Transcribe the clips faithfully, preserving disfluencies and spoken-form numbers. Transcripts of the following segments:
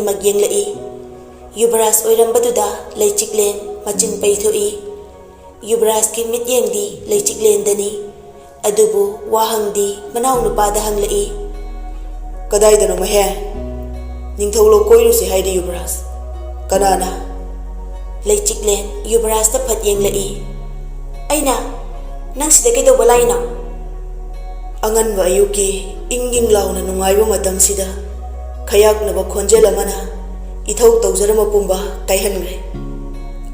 ꯃꯛ ꯌꯦꯡꯂꯛꯏ꯫ ꯌꯨꯕꯔꯥꯖ ꯑꯣꯏꯔꯝꯕꯗꯨꯗ ꯂꯩꯆꯤꯛꯂꯦꯟ ꯃꯆꯤꯟ ꯄꯩꯊꯣꯛꯏ꯫ ꯌꯨꯕꯔꯥꯖꯀꯤ ꯃꯤꯠꯌꯦꯡꯗꯤ ꯂꯩꯆꯤꯛꯂꯦꯟꯗꯅꯤ꯫ ꯑꯗꯨꯕꯨ ꯋꯥꯍꯪꯗꯤ ꯃꯅꯥꯎꯅꯨꯄꯥꯗ ꯍꯪꯂꯛꯏ꯫ "ꯀꯗꯥꯏꯗꯅꯣ ꯃꯍꯦꯟ? ꯅꯤꯡꯊꯧ ꯂꯧ ꯀꯣꯏꯔꯨꯁꯤ ꯍꯥꯏꯔꯤ ꯌꯨꯕꯔꯥꯖ꯫ ꯀꯅꯥꯅ?" ꯂꯩꯆꯤꯛꯂꯦꯟ ꯌꯨꯕꯔꯥꯖꯇ ꯐꯠ ꯌꯦꯡꯂꯛꯏ꯫ "ꯑꯩꯅ? ꯅꯪ ꯁꯤꯗ ꯀꯩꯗꯧꯕ ꯂꯥꯛꯏꯅꯣ?" ꯑꯉꯟꯕ ꯑꯌꯨꯛꯀꯤ ꯏꯪ ꯏꯪ ꯂꯥꯎꯅ ꯅꯨꯡꯉꯥꯏꯕ ꯃꯇꯝꯁꯤꯗ ꯈꯌꯥꯛꯅꯕ ꯈꯣꯟꯖꯦꯜ ꯑꯃꯅ ꯏꯊꯧ ꯇꯧꯖꯔꯝꯕ ꯄꯨꯝꯕ ꯀꯥꯏꯍꯟꯈ꯭ꯔꯦ꯫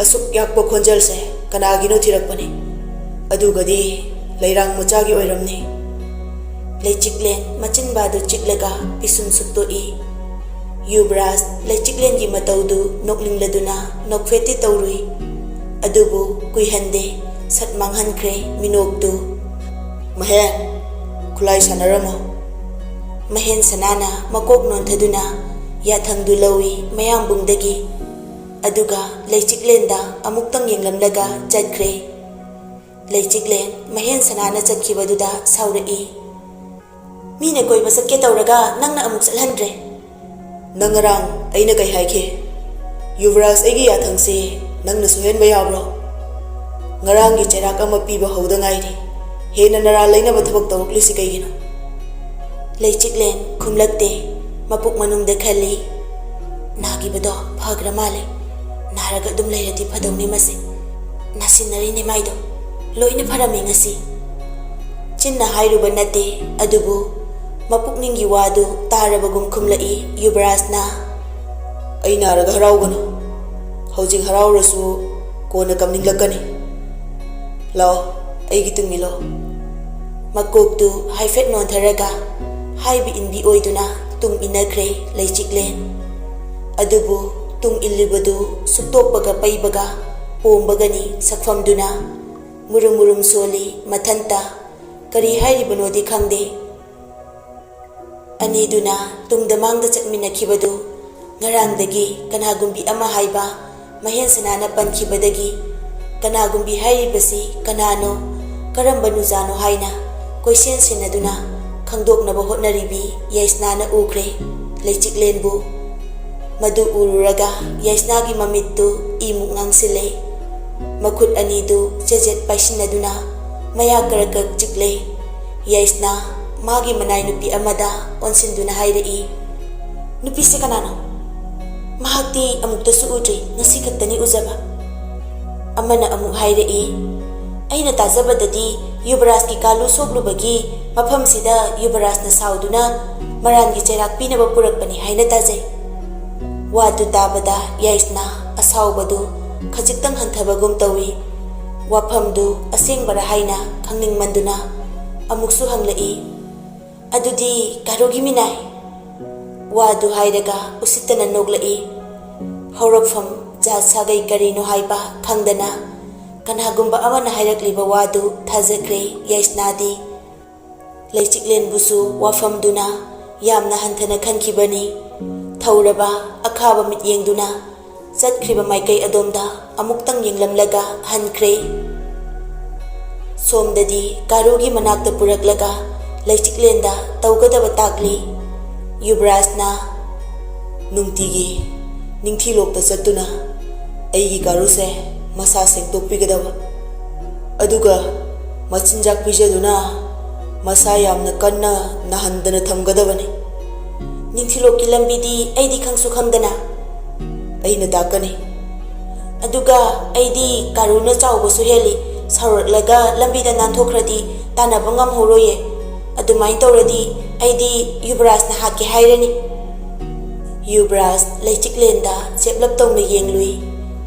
ꯑꯁꯨꯛ ꯌꯥꯛꯄ ꯈꯣꯟꯖꯦꯜꯁꯦ ꯀꯅꯥꯒꯤꯅꯣ ꯊꯤꯔꯛꯄꯅꯤ꯫ ꯑꯗꯨꯒꯗꯤ ꯂꯩꯔꯥꯡ ꯃꯆꯥꯒꯤ ꯑꯣꯏꯔꯝꯅꯤ꯫ ꯂꯩꯆꯤꯛꯂꯦꯟ ꯃꯆꯤꯟꯕꯥꯗꯨ ꯆꯤꯛꯂꯒ ꯄꯤꯁꯨꯝ ꯁꯨꯛꯇꯣꯛꯏ꯫ ꯌꯨꯕꯔꯥꯖ ꯂꯩꯆꯤꯛꯂꯦꯟꯒꯤ ꯃꯇꯧꯗꯨ ꯅꯣꯛꯅꯤꯡꯂꯗꯨꯅ ꯅꯣꯛꯐꯦꯠꯇꯤ ꯇꯧꯔꯨꯏ꯫ ꯑꯗꯨꯕꯨ ꯀꯨꯏꯍꯟꯗꯦ, ꯁꯠ ꯃꯥꯡꯍꯟꯈ꯭ꯔꯦ ꯃꯤꯅꯣꯛꯇꯨ꯫ "ꯃꯍꯦꯟ, ꯈꯨꯠꯂꯥꯏ ꯁꯥꯟꯅꯔꯝꯃꯣ꯫" ꯃꯍꯦꯟ ꯁꯅꯥꯅ ꯃꯀꯣꯛ ꯅꯣꯟꯊꯗꯨꯅ ꯌꯥꯊꯪꯗꯨ ꯂꯧꯏ ꯃꯌꯥꯝꯕꯨꯡꯗꯒꯤ꯫ ꯑꯗꯨꯒ ꯂꯩꯆꯤꯛꯂꯦꯟꯗ ꯑꯃꯨꯛꯇꯪ ꯌꯦꯡꯂꯝꯂꯒ ꯆꯠꯈ꯭ꯔꯦ꯫ ꯂꯩꯆꯤꯛꯂꯦꯟ ꯃꯍꯦꯟ ꯁꯅꯥꯅ ꯆꯠꯈꯤꯕꯗꯨꯗ ꯁꯥꯎꯔꯛꯏ꯫ "ꯃꯤꯅ ꯀꯣꯏꯕ ꯆꯠꯀꯦ ꯇꯧꯔꯒ ꯅꯪꯅ ꯑꯃꯨꯛ ꯆꯠꯍꯟꯗ꯭ꯔꯦ꯫" "ꯅꯪ ꯉꯔꯥꯡ ꯑꯩꯅ ꯀꯩ ꯍꯥꯏꯈꯤ? ꯌꯨꯕꯔꯥꯖ ꯑꯩꯒꯤ ꯌꯥꯊꯪꯁꯦ ꯅꯪꯅ ꯁꯣꯏꯍꯟꯕ ꯌꯥꯕ꯭ꯔꯣ? ꯉꯔꯥꯡꯒꯤ ꯆꯩꯔꯥꯛ ꯑꯃ ꯄꯤꯕ ꯍꯧꯗ ꯉꯥꯏꯔꯤ꯫ ꯍꯦꯟꯅ ꯅꯔꯥ ꯂꯩꯅꯕ ꯊꯕꯛ ꯇꯧꯔꯛꯂꯤꯁꯤ ꯀꯩꯒꯤꯅꯣ?" ꯂꯩꯆꯤꯛꯂꯦꯟ ꯈꯨꯝꯂꯛꯇꯦ꯫ ꯃꯄꯨꯛ ꯃꯅꯨꯡꯗ ꯈꯜꯂꯤ, "ꯅꯥꯈꯤꯕꯗꯣ ꯐꯈ꯭ꯔ ꯃꯥꯜꯂꯦ꯫ ꯅꯥꯔꯒ ꯑꯗꯨꯝ ꯂꯩꯔꯗꯤ ꯐꯗꯧꯅꯤ ꯃꯁꯤ꯫ ꯅꯥꯁꯤꯟꯅꯔꯤꯅꯦ ꯃꯥꯏꯗꯣ꯫ ꯂꯣꯏꯅ ꯐꯔꯝꯃꯤ ꯉꯁꯤ꯫" ꯆꯤꯟꯅ ꯍꯥꯏꯔꯨꯕ ꯅꯠꯇꯦ, ꯑꯗꯨꯕꯨ ꯃꯄꯨꯛꯅꯤꯡꯒꯤ ꯋꯥꯗꯨ ꯇꯥꯔꯕꯒꯨꯝ ꯈꯨꯝꯂꯛꯏ ꯌꯨꯕꯔꯥꯖꯅ꯫ "ꯑꯩ ꯅꯥꯔꯒ ꯍꯔꯥꯎꯒꯅꯨ꯫ ꯍꯧꯖꯤꯛ ꯍꯔꯥꯎꯔꯁꯨ ꯀꯣꯟꯅ ꯀꯞꯅꯤꯡꯂꯛꯀꯅꯤ꯫ ꯂꯥꯛꯑꯣ, ꯑꯩꯒꯤ ꯇꯨꯡ ꯏꯜꯂꯣ꯫" ꯃꯀꯣꯛꯇꯨ ꯍꯥꯏꯐꯦꯠ ꯅꯣꯟꯊꯔꯒ ꯍꯥꯏꯕ ꯏꯟꯕꯤ ꯑꯣꯏꯗꯨꯅ ꯇꯨꯡ ꯏꯟꯅꯈ꯭ꯔꯦ ꯂꯩꯆꯤꯛꯂꯦꯟ꯫ ꯑꯗꯨꯕꯨ ꯇꯨꯡ ꯏꯜꯂꯤꯕꯗꯨ ꯁꯨꯛꯇꯣꯛꯄꯒ ꯄꯩꯕꯒ ꯄꯣꯝꯕꯒꯅꯤ ꯁꯛꯐꯝꯗꯨꯅ꯫ ꯃꯨꯔꯨꯝ ꯃꯨꯔꯨꯝ ꯁꯣꯜꯂꯤ ꯃꯊꯟꯇ꯫ ꯀꯔꯤ ꯍꯥꯏꯔꯤꯕꯅꯣꯗꯤ ꯈꯪꯗꯦ꯫ ꯑꯅꯤꯗꯨꯅ ꯇꯨꯡꯗ ꯃꯥꯡꯗ ꯆꯠꯃꯤꯟꯅꯈꯤꯕꯗꯨ ꯉꯔꯥꯡꯗꯒꯤ ꯀꯅꯥꯒꯨꯝꯕꯤ ꯑꯃ ꯍꯥꯏꯕ ꯃꯍꯦꯟ ꯁꯅꯥꯅ ꯄꯟꯈꯤꯕꯗꯒꯤ ꯀꯅꯥꯒꯨꯝꯕꯤ ꯍꯥꯏꯔꯤꯕꯁꯤ ꯀꯅꯥꯅꯣ, ꯀꯔꯝꯕ ꯅꯨꯖꯥꯅꯣ ꯍꯥꯏꯅ ꯀꯣꯏꯁꯦꯟ ꯁꯦꯟꯅꯗꯨꯅ ꯈꯪꯗꯣꯛꯅꯕ ꯍꯣꯠꯅꯔꯤꯕꯤ ꯌꯥꯏꯁꯅꯥꯅ ꯎꯈ꯭ꯔꯦ ꯂꯩꯆꯤꯛꯂꯦꯟꯕꯨ꯫ ꯃꯗꯨ ꯎꯔꯨꯔꯒ ꯌꯥꯏꯁꯅꯥꯒꯤ ꯃꯃꯤꯠꯇꯨ ꯏꯃꯨꯛ ꯉꯥꯡꯁꯤꯜꯂꯦ꯫ ꯃꯈꯨꯠ ꯑꯅꯤꯗꯨ ꯆꯦꯖꯦꯠ ꯄꯥꯏꯁꯤꯟꯅꯗꯨꯅ ꯃꯌꯥ ꯀꯔꯛ ꯀꯔꯛ ꯆꯤꯛꯂꯦ꯫ ꯌꯥꯏꯁꯅꯥ ꯃꯥꯒꯤ ꯃꯅꯥꯏ ꯅꯨꯄꯤ ꯑꯃꯗ ꯑꯣꯟꯁꯤꯟꯗꯨꯅ ꯍꯥꯏꯔꯛꯏ, "ꯅꯨꯄꯤꯁꯦ ꯀꯅꯥꯅꯣ? ꯃꯍꯥꯛꯇꯤ ꯑꯃꯨꯛꯇꯁꯨ ꯎꯗ꯭ꯔꯤ, ꯉꯁꯤ ꯈꯛꯇꯅꯤ ꯎꯖꯕ꯫" ꯑꯃꯅ ꯑꯃꯨꯛ ꯍꯥꯏꯔꯛꯏ, "ꯑꯩꯅ ꯇꯥꯖꯕꯗꯗꯤ ꯌꯨꯕꯔꯥꯖꯀꯤ ꯀꯥꯂꯨ ꯁꯣꯛꯂꯨꯕꯒꯤ ꯃꯐꯝꯁꯤꯗ ꯌꯨꯕꯔꯥꯖꯅ ꯁꯥꯎꯗꯨꯅ ꯃꯔꯥꯟꯒꯤ ꯆꯩꯔꯥꯛ ꯄꯤꯅꯕ ꯄꯨꯔꯛꯄꯅꯤ ꯍꯥꯏꯅ ꯇꯥꯖꯩ꯫" ꯋꯥꯗꯨ ꯇꯥꯕꯗ ꯌꯥꯏꯁꯅꯥ ꯑꯁꯥꯎꯕꯗꯨ ꯈꯖꯤꯛꯇꯪ ꯍꯟꯊꯕꯒꯨꯝ ꯇꯧꯏ꯫ ꯋꯥꯐꯝꯗꯨ ꯑꯁꯦꯡꯕꯔꯥ ꯍꯥꯏꯅ ꯈꯪꯅꯤꯡꯃꯟꯗꯨꯅ ꯑꯃꯨꯛꯁꯨ ꯍꯪꯂꯛꯏ, "ꯑꯗꯨꯗꯤ ꯀꯥꯔꯨꯒꯤ ꯃꯤꯅꯥꯏ?" ꯋꯥꯗꯨ ꯍꯥꯏꯔꯒ ꯎꯁꯤꯠꯇꯅ ꯅꯣꯛꯂꯛꯏ꯫ ꯍꯧꯔꯛꯐꯝ ꯖꯥꯠ ꯁꯥꯒꯩ ꯀꯔꯤꯅꯣ ꯍꯥꯏꯕ ꯈꯪꯗꯅ ꯀꯅꯥꯒꯨꯝꯕ ꯑꯃꯅ ꯍꯥꯏꯔꯛꯂꯤꯕ ꯋꯥꯗꯨ ꯊꯥꯖꯈ꯭ꯔꯦ ꯌꯥꯏꯁꯅꯥꯗꯤ꯫ ꯂꯩꯆꯤꯛꯂꯦꯟꯕꯨꯁꯨ ꯋꯥꯐꯝꯗꯨꯅ ꯌꯥꯝꯅ ꯍꯟꯊꯅ ꯈꯟꯈꯤꯕꯅꯤ꯫ ꯊꯧꯔꯕ ꯑꯈꯥꯕ ꯃꯤꯠꯌꯦꯡꯗꯨꯅ ꯆꯠꯈ꯭ꯔꯤꯕ ꯃꯥꯏꯀꯩ ꯑꯗꯣꯝꯗ ꯑꯃꯨꯛꯇꯪ ꯌꯦꯡꯂꯝꯂꯒ ꯍꯟꯈ꯭ꯔꯦ꯫ ꯁꯣꯝꯗꯗꯤ ꯀꯥꯔꯨꯒꯤ ꯃꯅꯥꯛꯇ ꯄꯨꯔꯛꯂꯒ ꯂꯩꯆꯤꯛꯂꯦꯟꯗ ꯇꯧꯒꯗꯕ ꯇꯥꯛꯂꯤ꯫ ꯌꯨꯕꯔꯥꯖꯅ ꯅꯨꯡꯇꯤꯒꯤ ꯅꯤꯡꯊꯤꯂꯣꯛꯇ ꯆꯠꯇꯨꯅ ꯑꯩꯒꯤ ꯀꯥꯔꯨꯁꯦ ꯃꯁꯥ ꯁꯦꯡꯗꯣꯛꯄꯤꯒꯗꯕ, ꯑꯗꯨꯒ ꯃꯆꯤꯟꯖꯥꯛ ꯄꯤꯖꯗꯨꯅ ꯃꯁꯥ ꯌꯥꯝꯅ ꯀꯟꯅ ꯅꯥꯍꯟꯗꯅ ꯊꯝꯒꯗꯕꯅꯤ꯫ ꯅꯤꯡꯊꯤꯂꯣꯛꯀꯤ ꯂꯝꯕꯤꯗꯤ ꯑꯩꯗꯤ ꯈꯪꯁꯨ ꯈꯪꯗꯅ꯫ ꯑꯩꯅ ꯇꯥꯛꯀꯅꯤ꯫ ꯑꯗꯨꯒ ꯑꯩꯗꯤ ꯀꯥꯔꯨꯅ ꯆꯥꯎꯕꯁꯨ ꯍꯦꯜꯂꯤ, ꯁꯥꯎꯔꯛꯂꯒ ꯂꯝꯕꯤꯗ ꯅꯥꯟꯊꯣꯛꯈ꯭ꯔꯗꯤ ꯇꯥꯟꯅꯕ ꯉꯝꯍꯧꯔꯣꯏꯌꯦ꯫ ꯑꯗꯨꯃꯥꯏꯅ ꯇꯧꯔꯗꯤ ꯑꯩꯗꯤ ꯌꯨꯕꯔꯥꯖꯅ ꯍꯥꯠꯀꯦ ꯍꯥꯏꯔꯅꯤ꯫ ꯌꯨꯕꯔꯥꯖ ꯂꯩꯆꯤꯛꯂꯦꯟꯗ ꯆꯦꯞꯂꯞ ꯇꯧꯅ ꯌꯦꯡꯂꯨꯏ꯫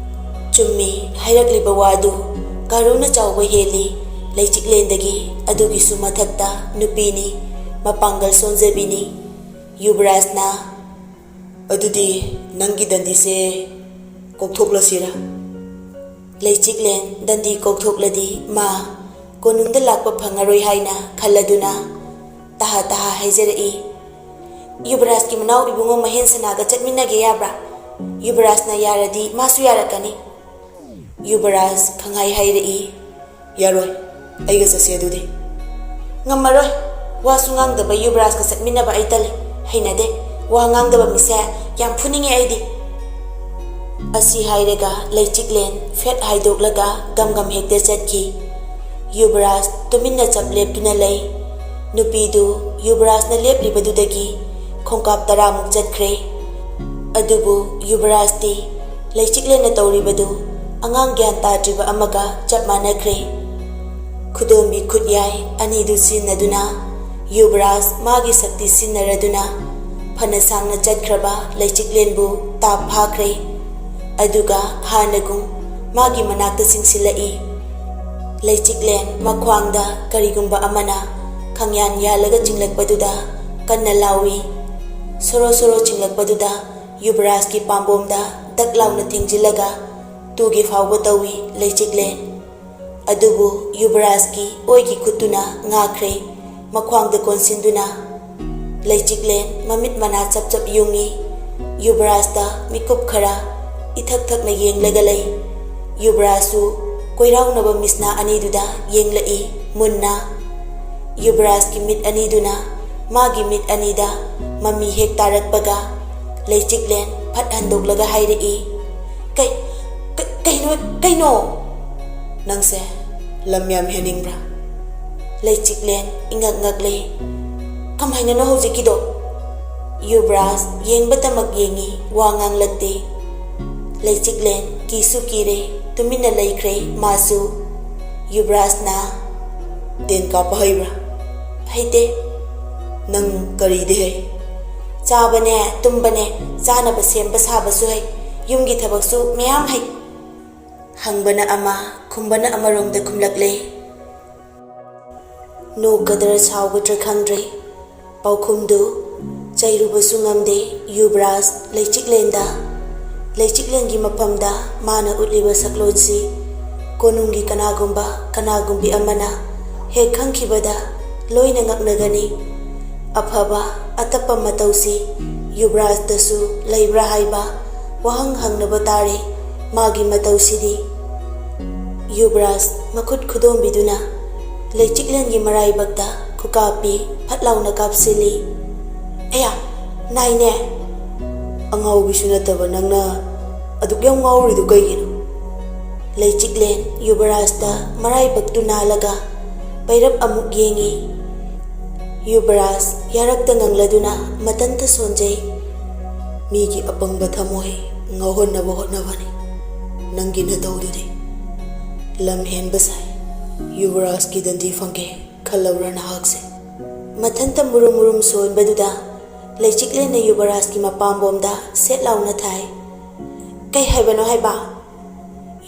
ꯆꯨꯝꯃꯤ, ꯍꯥꯏꯔꯛꯂꯤꯕ ꯋꯥꯗꯨ ꯀꯥꯔꯨꯅ ꯆꯥꯎꯕ ꯍꯦꯜꯂꯤ ꯂꯩꯆꯤꯛꯂꯦꯟꯗꯒꯤ꯫ ꯑꯗꯨꯒꯤꯁꯨ ꯃꯊꯛꯇ ꯅꯨꯄꯤꯅꯤ, ꯃꯄꯥꯡꯒꯜ ꯁꯣꯟꯖꯕꯤꯅꯤ꯫ ꯌꯨꯕꯔꯥꯖꯅ, "ꯑꯗꯨꯗꯤ ꯅꯪꯒꯤ ꯗꯟꯗꯤꯁꯦ ꯀꯣꯛꯊꯣꯛꯂꯁꯤꯔꯥ?" ꯂꯩꯆꯤꯛꯂꯦꯟ ꯗꯟꯗꯤ ꯀꯣꯛꯊꯣꯛꯂꯗꯤ ꯃꯥ ꯀꯣꯅꯨꯡꯗ ꯂꯥꯛꯄ ꯐꯪꯉꯔꯣꯏ ꯍꯥꯏꯅ ꯈꯜꯂꯗꯨꯅ ꯇꯍꯥ ꯇꯍꯥ ꯍꯥꯏꯖꯔꯛꯏ, "ꯌꯨꯕꯔꯥꯖꯀꯤ ꯃꯅꯥꯎ ꯏꯕꯨꯡꯉꯣ ꯃꯍꯦꯟ ꯁꯅꯥꯒ ꯆꯠꯃꯤꯟꯅꯒꯦ ꯌꯥꯕ꯭ꯔꯥ? ꯌꯨꯕꯔꯥꯖꯅ ꯌꯥꯔꯗꯤ ꯃꯥꯁꯨ ꯌꯥꯔꯛꯀꯅꯤ꯫" ꯌꯨꯕꯔꯥꯖ ꯈꯪꯍꯥꯏ ꯍꯥꯏꯔꯛꯏ, "ꯌꯥꯔꯣꯏ, ꯑꯩꯒ ꯆꯠꯁꯦ ꯑꯗꯨꯗꯤ꯫" "ꯉꯝꯃꯔꯣꯏ, ꯋꯥꯁꯨ ꯉꯥꯡꯗꯕ ꯌꯨꯕꯔꯥꯖꯀ ꯆꯠꯃꯤꯟꯅꯕ ꯑꯩ ꯇꯜꯂꯤ, ꯍꯩꯅꯗꯦ꯫ ꯋꯥ ꯉꯥꯡꯗꯕ ꯃꯤꯁꯦ ꯌꯥꯝ ꯐꯨꯅꯤꯡꯉꯦ ꯑꯩꯗꯤ꯫ ꯑꯁꯤ ꯍꯥꯏꯔꯒ ꯂꯩꯆꯤꯛꯂꯦꯟ ꯐꯦꯠ ꯍꯥꯏꯗꯣꯛꯂꯒ ꯒꯝ ꯒꯝ ꯍꯦꯛꯇ ꯆꯠꯈꯤ꯫ ꯌꯨꯕꯔꯥꯖ ꯇꯨꯃꯤꯟꯅ ꯆꯞ ꯂꯦꯞꯇꯨꯅ ꯂꯩ꯫ ꯅꯨꯄꯤꯗꯨ ꯌꯨꯕꯔꯥꯖꯅ ꯂꯦꯞꯂꯤꯕꯗꯨꯗꯒꯤ ꯈꯣꯡꯀꯥꯞ ꯇꯔꯥꯃꯨꯛ ꯆꯠꯈ꯭ꯔꯦ꯫ ꯑꯗꯨꯕꯨ ꯌꯨꯕꯔꯥꯖꯇꯤ ꯂꯩꯆꯤꯛꯂꯦꯟꯅ ꯇꯧꯔꯤꯕꯗꯨ ꯑꯉꯥꯡ ꯒ꯭ꯌꯥꯟ ꯇꯥꯗ꯭ꯔꯤꯕ ꯑꯃꯒ ꯆꯞ ꯃꯥꯟꯅꯈ꯭ꯔꯦ꯫ ꯈꯨꯗꯣꯝꯕꯤ ꯈꯨꯠꯌꯥꯏ ꯑꯅꯤꯗꯨ ꯁꯤꯖꯤꯟꯅꯗꯨꯅ ꯌꯨꯕꯔꯥꯖ ꯃꯥꯒꯤ ꯁꯛꯇꯤ ꯁꯤꯖꯤꯟꯅꯔꯗꯨꯅ ꯐꯅ ꯁꯥꯡꯅ ꯆꯠꯈ꯭ꯔꯕ ꯂꯩꯆꯤꯛꯂꯦꯟꯕꯨ ꯇꯥꯞ ꯐꯥꯈ꯭ꯔꯦ꯫ ꯑꯗꯨꯒ ꯍꯥꯟꯅꯒꯨꯝ ꯃꯥꯒꯤ ꯃꯅꯥꯛꯇ ꯆꯤꯡꯁꯤꯜꯂꯛꯏ꯫ ꯂꯩꯆꯤꯛꯂꯦꯟ ꯃꯈ꯭ꯋꯥꯡꯗ ꯀꯔꯤꯒꯨꯝꯕ ꯑꯃꯅ ꯈꯪꯌꯥꯟ ꯌꯥꯜꯂꯒ ꯆꯤꯡꯂꯛꯄꯗꯨꯗ ꯀꯟꯅ ꯂꯥꯎꯏ꯫ ꯁꯣꯔꯣ ꯁꯣꯔꯣ ꯆꯤꯡꯂꯛꯄꯗꯨꯗ ꯌꯨꯕꯔꯥꯖꯀꯤ ꯄꯥꯝꯕꯣꯝꯗ ꯗꯛ ꯂꯥꯎꯅ ꯊꯦꯡꯖꯤꯜꯂꯒ ꯇꯨꯒꯦ ꯐꯥꯎꯕ ꯇꯧꯏ ꯂꯩꯆꯤꯛꯂꯦꯟ꯫ ꯑꯗꯨꯕꯨ ꯌꯨꯕꯔꯥꯖꯀꯤ ꯑꯣꯏꯒꯤ ꯈꯨꯠꯇꯨꯅ ꯉꯥꯛꯈ꯭ꯔꯦ꯫ ꯃꯈ꯭ꯋꯥꯡꯗ ꯀꯣꯟꯁꯤꯟꯗꯨꯅ ꯂꯩꯆꯤꯛꯂꯦꯟ ꯃꯃꯤꯠ ꯃꯅꯥ ꯆꯞ ꯆꯞ ꯌꯨꯡꯏ꯫ ꯌꯨꯕꯔꯥꯖꯇ ꯃꯤꯀꯨꯞ ꯈꯔ ꯏꯊꯛ ꯊꯛꯅ ꯌꯦꯡꯂꯒ ꯂꯩ꯫ ꯌꯨꯕꯔꯥꯖꯁꯨ ꯀꯣꯏꯔꯥꯎꯅꯕ ꯃꯤꯁꯅꯥ ꯑꯅꯤꯗꯨꯗ ꯌꯦꯡꯂꯛꯏ ꯃꯨꯟꯅ꯫ ꯌꯨꯕꯔꯥꯖꯀꯤ ꯃꯤꯠ ꯑꯅꯤꯗꯨꯅ ꯃꯥꯒꯤ ꯃꯤꯠ ꯑꯅꯤꯗ ꯃꯃꯤ ꯍꯦꯛ ꯇꯥꯔꯛꯄꯒ ꯂꯩꯆꯤꯛꯂꯦꯟ ꯐꯠ ꯍꯟꯗꯣꯛꯂꯒ ꯍꯥꯏꯔꯛꯏ, "ꯀꯩ, ꯀꯩ-, ꯀꯩꯅꯣ, ꯀꯩꯅꯣ?" "ꯅꯪꯁꯦ ꯂꯝ ꯌꯥꯝ ꯍꯦꯟꯅꯤꯡꯕ꯭ꯔꯥ?" ꯂꯩꯆꯤꯛꯂꯦꯟ ꯏꯉꯛ ꯉꯛꯂꯦ꯫ "ꯀꯃꯥꯏꯅꯅꯣ ꯍꯧꯖꯤꯛꯀꯤꯗꯣ?" ꯌꯨꯕꯔꯥꯖ ꯌꯦꯡꯕꯇꯃꯛ ꯌꯦꯡꯉꯤ, ꯋꯥ ꯉꯥꯡꯂꯛꯇꯦ꯫ ꯂꯩꯆꯤꯛꯂꯦꯟ ꯀꯤꯁꯨ ꯀꯤꯔꯦ, ꯇꯨꯃꯤꯟꯅ ꯂꯩꯈ꯭ꯔꯦ ꯃꯥꯁꯨ꯫ ꯌꯨꯕꯔꯥꯖꯅ, "ꯇꯦꯟ ꯀꯥꯞꯄ ꯍꯩꯕ꯭ꯔꯥ?" "ꯍꯩꯇꯦ꯫" "ꯅꯪ ꯀꯔꯤꯗꯤ ꯍꯩ?" "ꯆꯥꯕꯅꯦ, ꯇꯨꯝꯕꯅꯦ, ꯆꯥꯅꯕ ꯁꯦꯝꯕ ꯁꯥꯕꯁꯨ ꯍꯩ, ꯌꯨꯝꯒꯤ ꯊꯕꯛꯁꯨ ꯃꯌꯥꯝ ꯍꯩ꯫" ꯍꯪꯕꯅ ꯑꯃ, ꯈꯨꯝꯕꯅ ꯑꯃꯔꯣꯝꯗ ꯈꯨꯝꯂꯛꯂꯦ꯫ ꯅꯣꯛꯀꯗ꯭ꯔꯥ ꯁꯥꯎꯒꯗ꯭ꯔꯥ ꯈꯪꯗ꯭ꯔꯦ꯫ ꯄꯥꯎꯈꯨꯝꯗꯨ ꯆꯩꯔꯨꯕꯁꯨ ꯉꯝꯗꯦ ꯌꯨꯕꯔꯥꯖ ꯂꯩꯆꯤꯛꯂꯦꯟꯗ꯫ ꯂꯩꯆꯤꯛꯂꯦꯟꯒꯤ ꯃꯐꯝꯗ ꯃꯥꯅ ꯎꯠꯂꯤꯕ ꯁꯛꯂꯣꯟꯁꯤ ꯀꯣꯅꯨꯡꯒꯤ ꯀꯅꯥꯒꯨꯝꯕ ꯀꯅꯥꯒꯨꯝꯕꯤ ꯑꯃꯅ ꯍꯦꯛ ꯈꯪꯈꯤꯕꯗ ꯂꯣꯏꯅ ꯉꯛꯅꯒꯅꯤ꯫ ꯑꯐꯕ ꯑꯇꯞꯄ ꯃꯇꯧꯁꯤ ꯌꯨꯕꯔꯥꯖꯇꯁꯨ ꯂꯩꯕ꯭ꯔꯥ ꯍꯥꯏꯕ ꯋꯥꯍꯪ ꯍꯪꯅꯕ ꯇꯥꯔꯦ꯫ ꯃꯥꯒꯤ ꯃꯇꯧꯁꯤꯗꯤ꯫ ꯌꯨꯕꯔꯥꯖ ꯃꯈꯨꯠ ꯈꯨꯗꯣꯝꯕꯤꯗꯨꯅ ꯂꯩꯆꯤꯛꯂꯦꯟꯒꯤ ꯃꯔꯥꯏꯕꯛꯇ ꯈꯨꯀꯥꯞꯄꯤ ꯐꯠ ꯂꯥꯎꯅ ꯀꯥꯞꯁꯤꯜꯂꯤ꯫ "ꯑꯌꯥ, ꯅꯥꯏꯅꯦ!" ꯑꯉꯥꯎꯕꯤꯁꯨ ꯅꯠꯇꯕ ꯅꯪꯅ ꯑꯗꯨꯛ ꯌꯥꯝ ꯉꯥꯎꯔꯤꯗꯨ ꯀꯩꯒꯤꯅꯣ? ꯂꯩꯆꯤꯛꯂꯦꯟ ꯌꯨꯕꯔꯥꯖꯇ ꯃꯔꯥꯏꯕꯛꯇꯨ ꯅꯥꯜꯂꯒ ꯄꯩꯔꯞ ꯑꯃꯨꯛ ꯌꯦꯡꯉꯤ꯫ ꯌꯨꯕꯔꯥꯖ ꯌꯥꯔꯛꯇ ꯉꯪꯂꯗꯨꯅ ꯃꯇꯟꯇ ꯁꯣꯟꯖꯩ꯫ "ꯃꯤꯒꯤ ꯑꯄꯪꯕ ꯊꯃꯣꯏ ꯉꯥꯎꯍꯟꯅꯕ ꯍꯣꯠꯅꯕꯅꯤ ꯅꯪꯒꯤ ꯅꯇꯧꯗꯨꯗꯤ꯫ ꯂꯝ ꯍꯦꯟꯕ ꯁꯥꯏ꯫ ꯌꯨꯕꯔꯥꯖꯀꯤ ꯗꯟꯗꯤ ꯐꯪꯒꯦ ꯈꯜꯂꯕ꯭ꯔꯥ ꯅꯍꯥꯛꯁꯦ?" ꯃꯊꯟꯇ ꯃꯨꯔꯨꯝ ꯃꯨꯔꯨꯝ ꯁꯣꯟꯕꯗꯨꯗ ꯂꯩꯆꯤꯛꯂꯦꯟꯅ ꯌꯨꯕꯔꯥꯖꯀꯤ ꯃꯄꯥꯝꯕꯣꯝꯗ ꯁꯦꯠ ꯂꯥꯎꯅ ꯊꯥꯏ꯫ "ꯀꯩ ꯍꯥꯏꯕꯅꯣ ꯍꯥꯏꯕ?"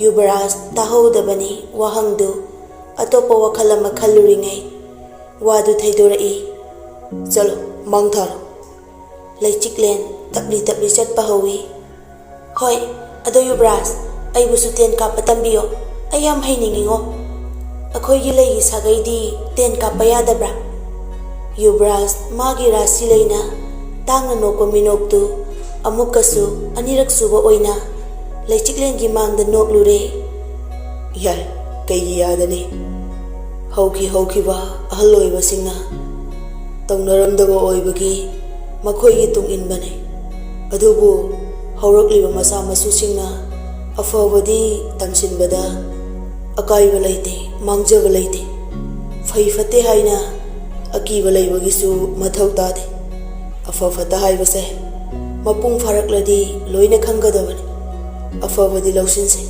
ꯌꯨꯕꯔꯥꯖ ꯇꯥꯍꯧꯗꯕꯅꯤ ꯋꯥꯍꯪꯗꯨ꯫ ꯑꯇꯣꯞꯄ ꯋꯥꯈꯜ ꯑꯃ ꯈꯜꯂꯨꯔꯤꯉꯩ ꯋꯥꯗꯨ ꯊꯩꯗꯣꯔꯛꯏ꯫ "ꯆꯠꯂꯣ, ꯃꯥꯡ ꯊꯥꯔꯣ꯫" ꯂꯩꯆꯤꯛꯂꯦꯟ ꯇꯞꯂꯤ ꯇꯞꯂꯤ ꯆꯠꯄ ꯍꯧꯏ꯫ "ꯍꯣꯏ, ꯑꯗꯣ ꯌꯨꯕꯔꯥꯖ, ꯑꯩꯕꯨꯁꯨ ꯇꯦꯟ ꯀꯥꯞꯄ ꯇꯝꯕꯤꯌꯣ꯫ ꯑꯩ ꯌꯥꯝ ꯍꯩꯅꯤꯡꯉꯤꯉꯣ꯫ ꯑꯩꯈꯣꯏꯒꯤ ꯂꯩꯒꯤ ꯁꯥꯒꯩꯗꯤ ꯇꯦꯟ ꯀꯥꯞꯄ ꯌꯥꯗꯕ꯭ꯔꯥ?" ꯌꯨꯕꯔꯥꯖ ꯃꯥꯒꯤ ꯔꯥꯁꯤ ꯂꯩꯅ ꯇꯥꯡꯅ ꯅꯣꯛꯄ ꯃꯤꯅꯣꯛꯇꯨ ꯑꯃꯨꯛꯀꯁꯨ ꯑꯅꯤꯔꯛ ꯁꯨꯕ ꯑꯣꯏꯅ ꯂꯩꯆꯤꯛꯂꯦꯟꯒꯤ ꯃꯥꯡꯗ ꯅꯣꯛꯂꯨꯔꯦ꯫ "ꯌꯥꯏ, ꯀꯩꯒꯤ ꯌꯥꯗꯅꯤ? ꯍꯧꯈꯤ ꯍꯧꯈꯤꯕ ꯑꯍꯜ ꯑꯣꯏꯕꯁꯤꯡꯅ ꯇꯧꯅꯔꯝꯗꯕ ꯑꯣꯏꯕꯒꯤ ꯃꯈꯣꯏꯒꯤ ꯇꯨꯡ ꯏꯟꯕꯅꯤ꯫ ꯑꯗꯨꯕꯨ ꯍꯧꯔꯛꯂꯤꯕ ꯃꯆꯥ ꯃꯁꯨꯁꯤꯡꯅ ꯑꯐꯕꯗꯤ ꯇꯝꯁꯤꯟꯕꯗ ꯑꯀꯥꯏꯕ ꯂꯩꯇꯦ, ꯃꯥꯡꯖꯕ ꯂꯩꯇꯦ꯫ ꯐꯩ ꯐꯠꯇꯦ ꯍꯥꯏꯅ ꯑꯀꯤꯕ ꯂꯩꯕꯒꯤꯁꯨ ꯃꯊꯧ ꯇꯥꯗꯦ꯫ ꯑꯐ ꯐꯠꯇ ꯍꯥꯏꯕꯁꯦ ꯃꯄꯨꯡ ꯐꯥꯔꯛꯂꯗꯤ ꯂꯣꯏꯅ ꯈꯪꯒꯗꯕꯅꯤ꯫ ꯑꯐꯕꯗꯤ ꯂꯧꯁꯤꯟꯁꯤ,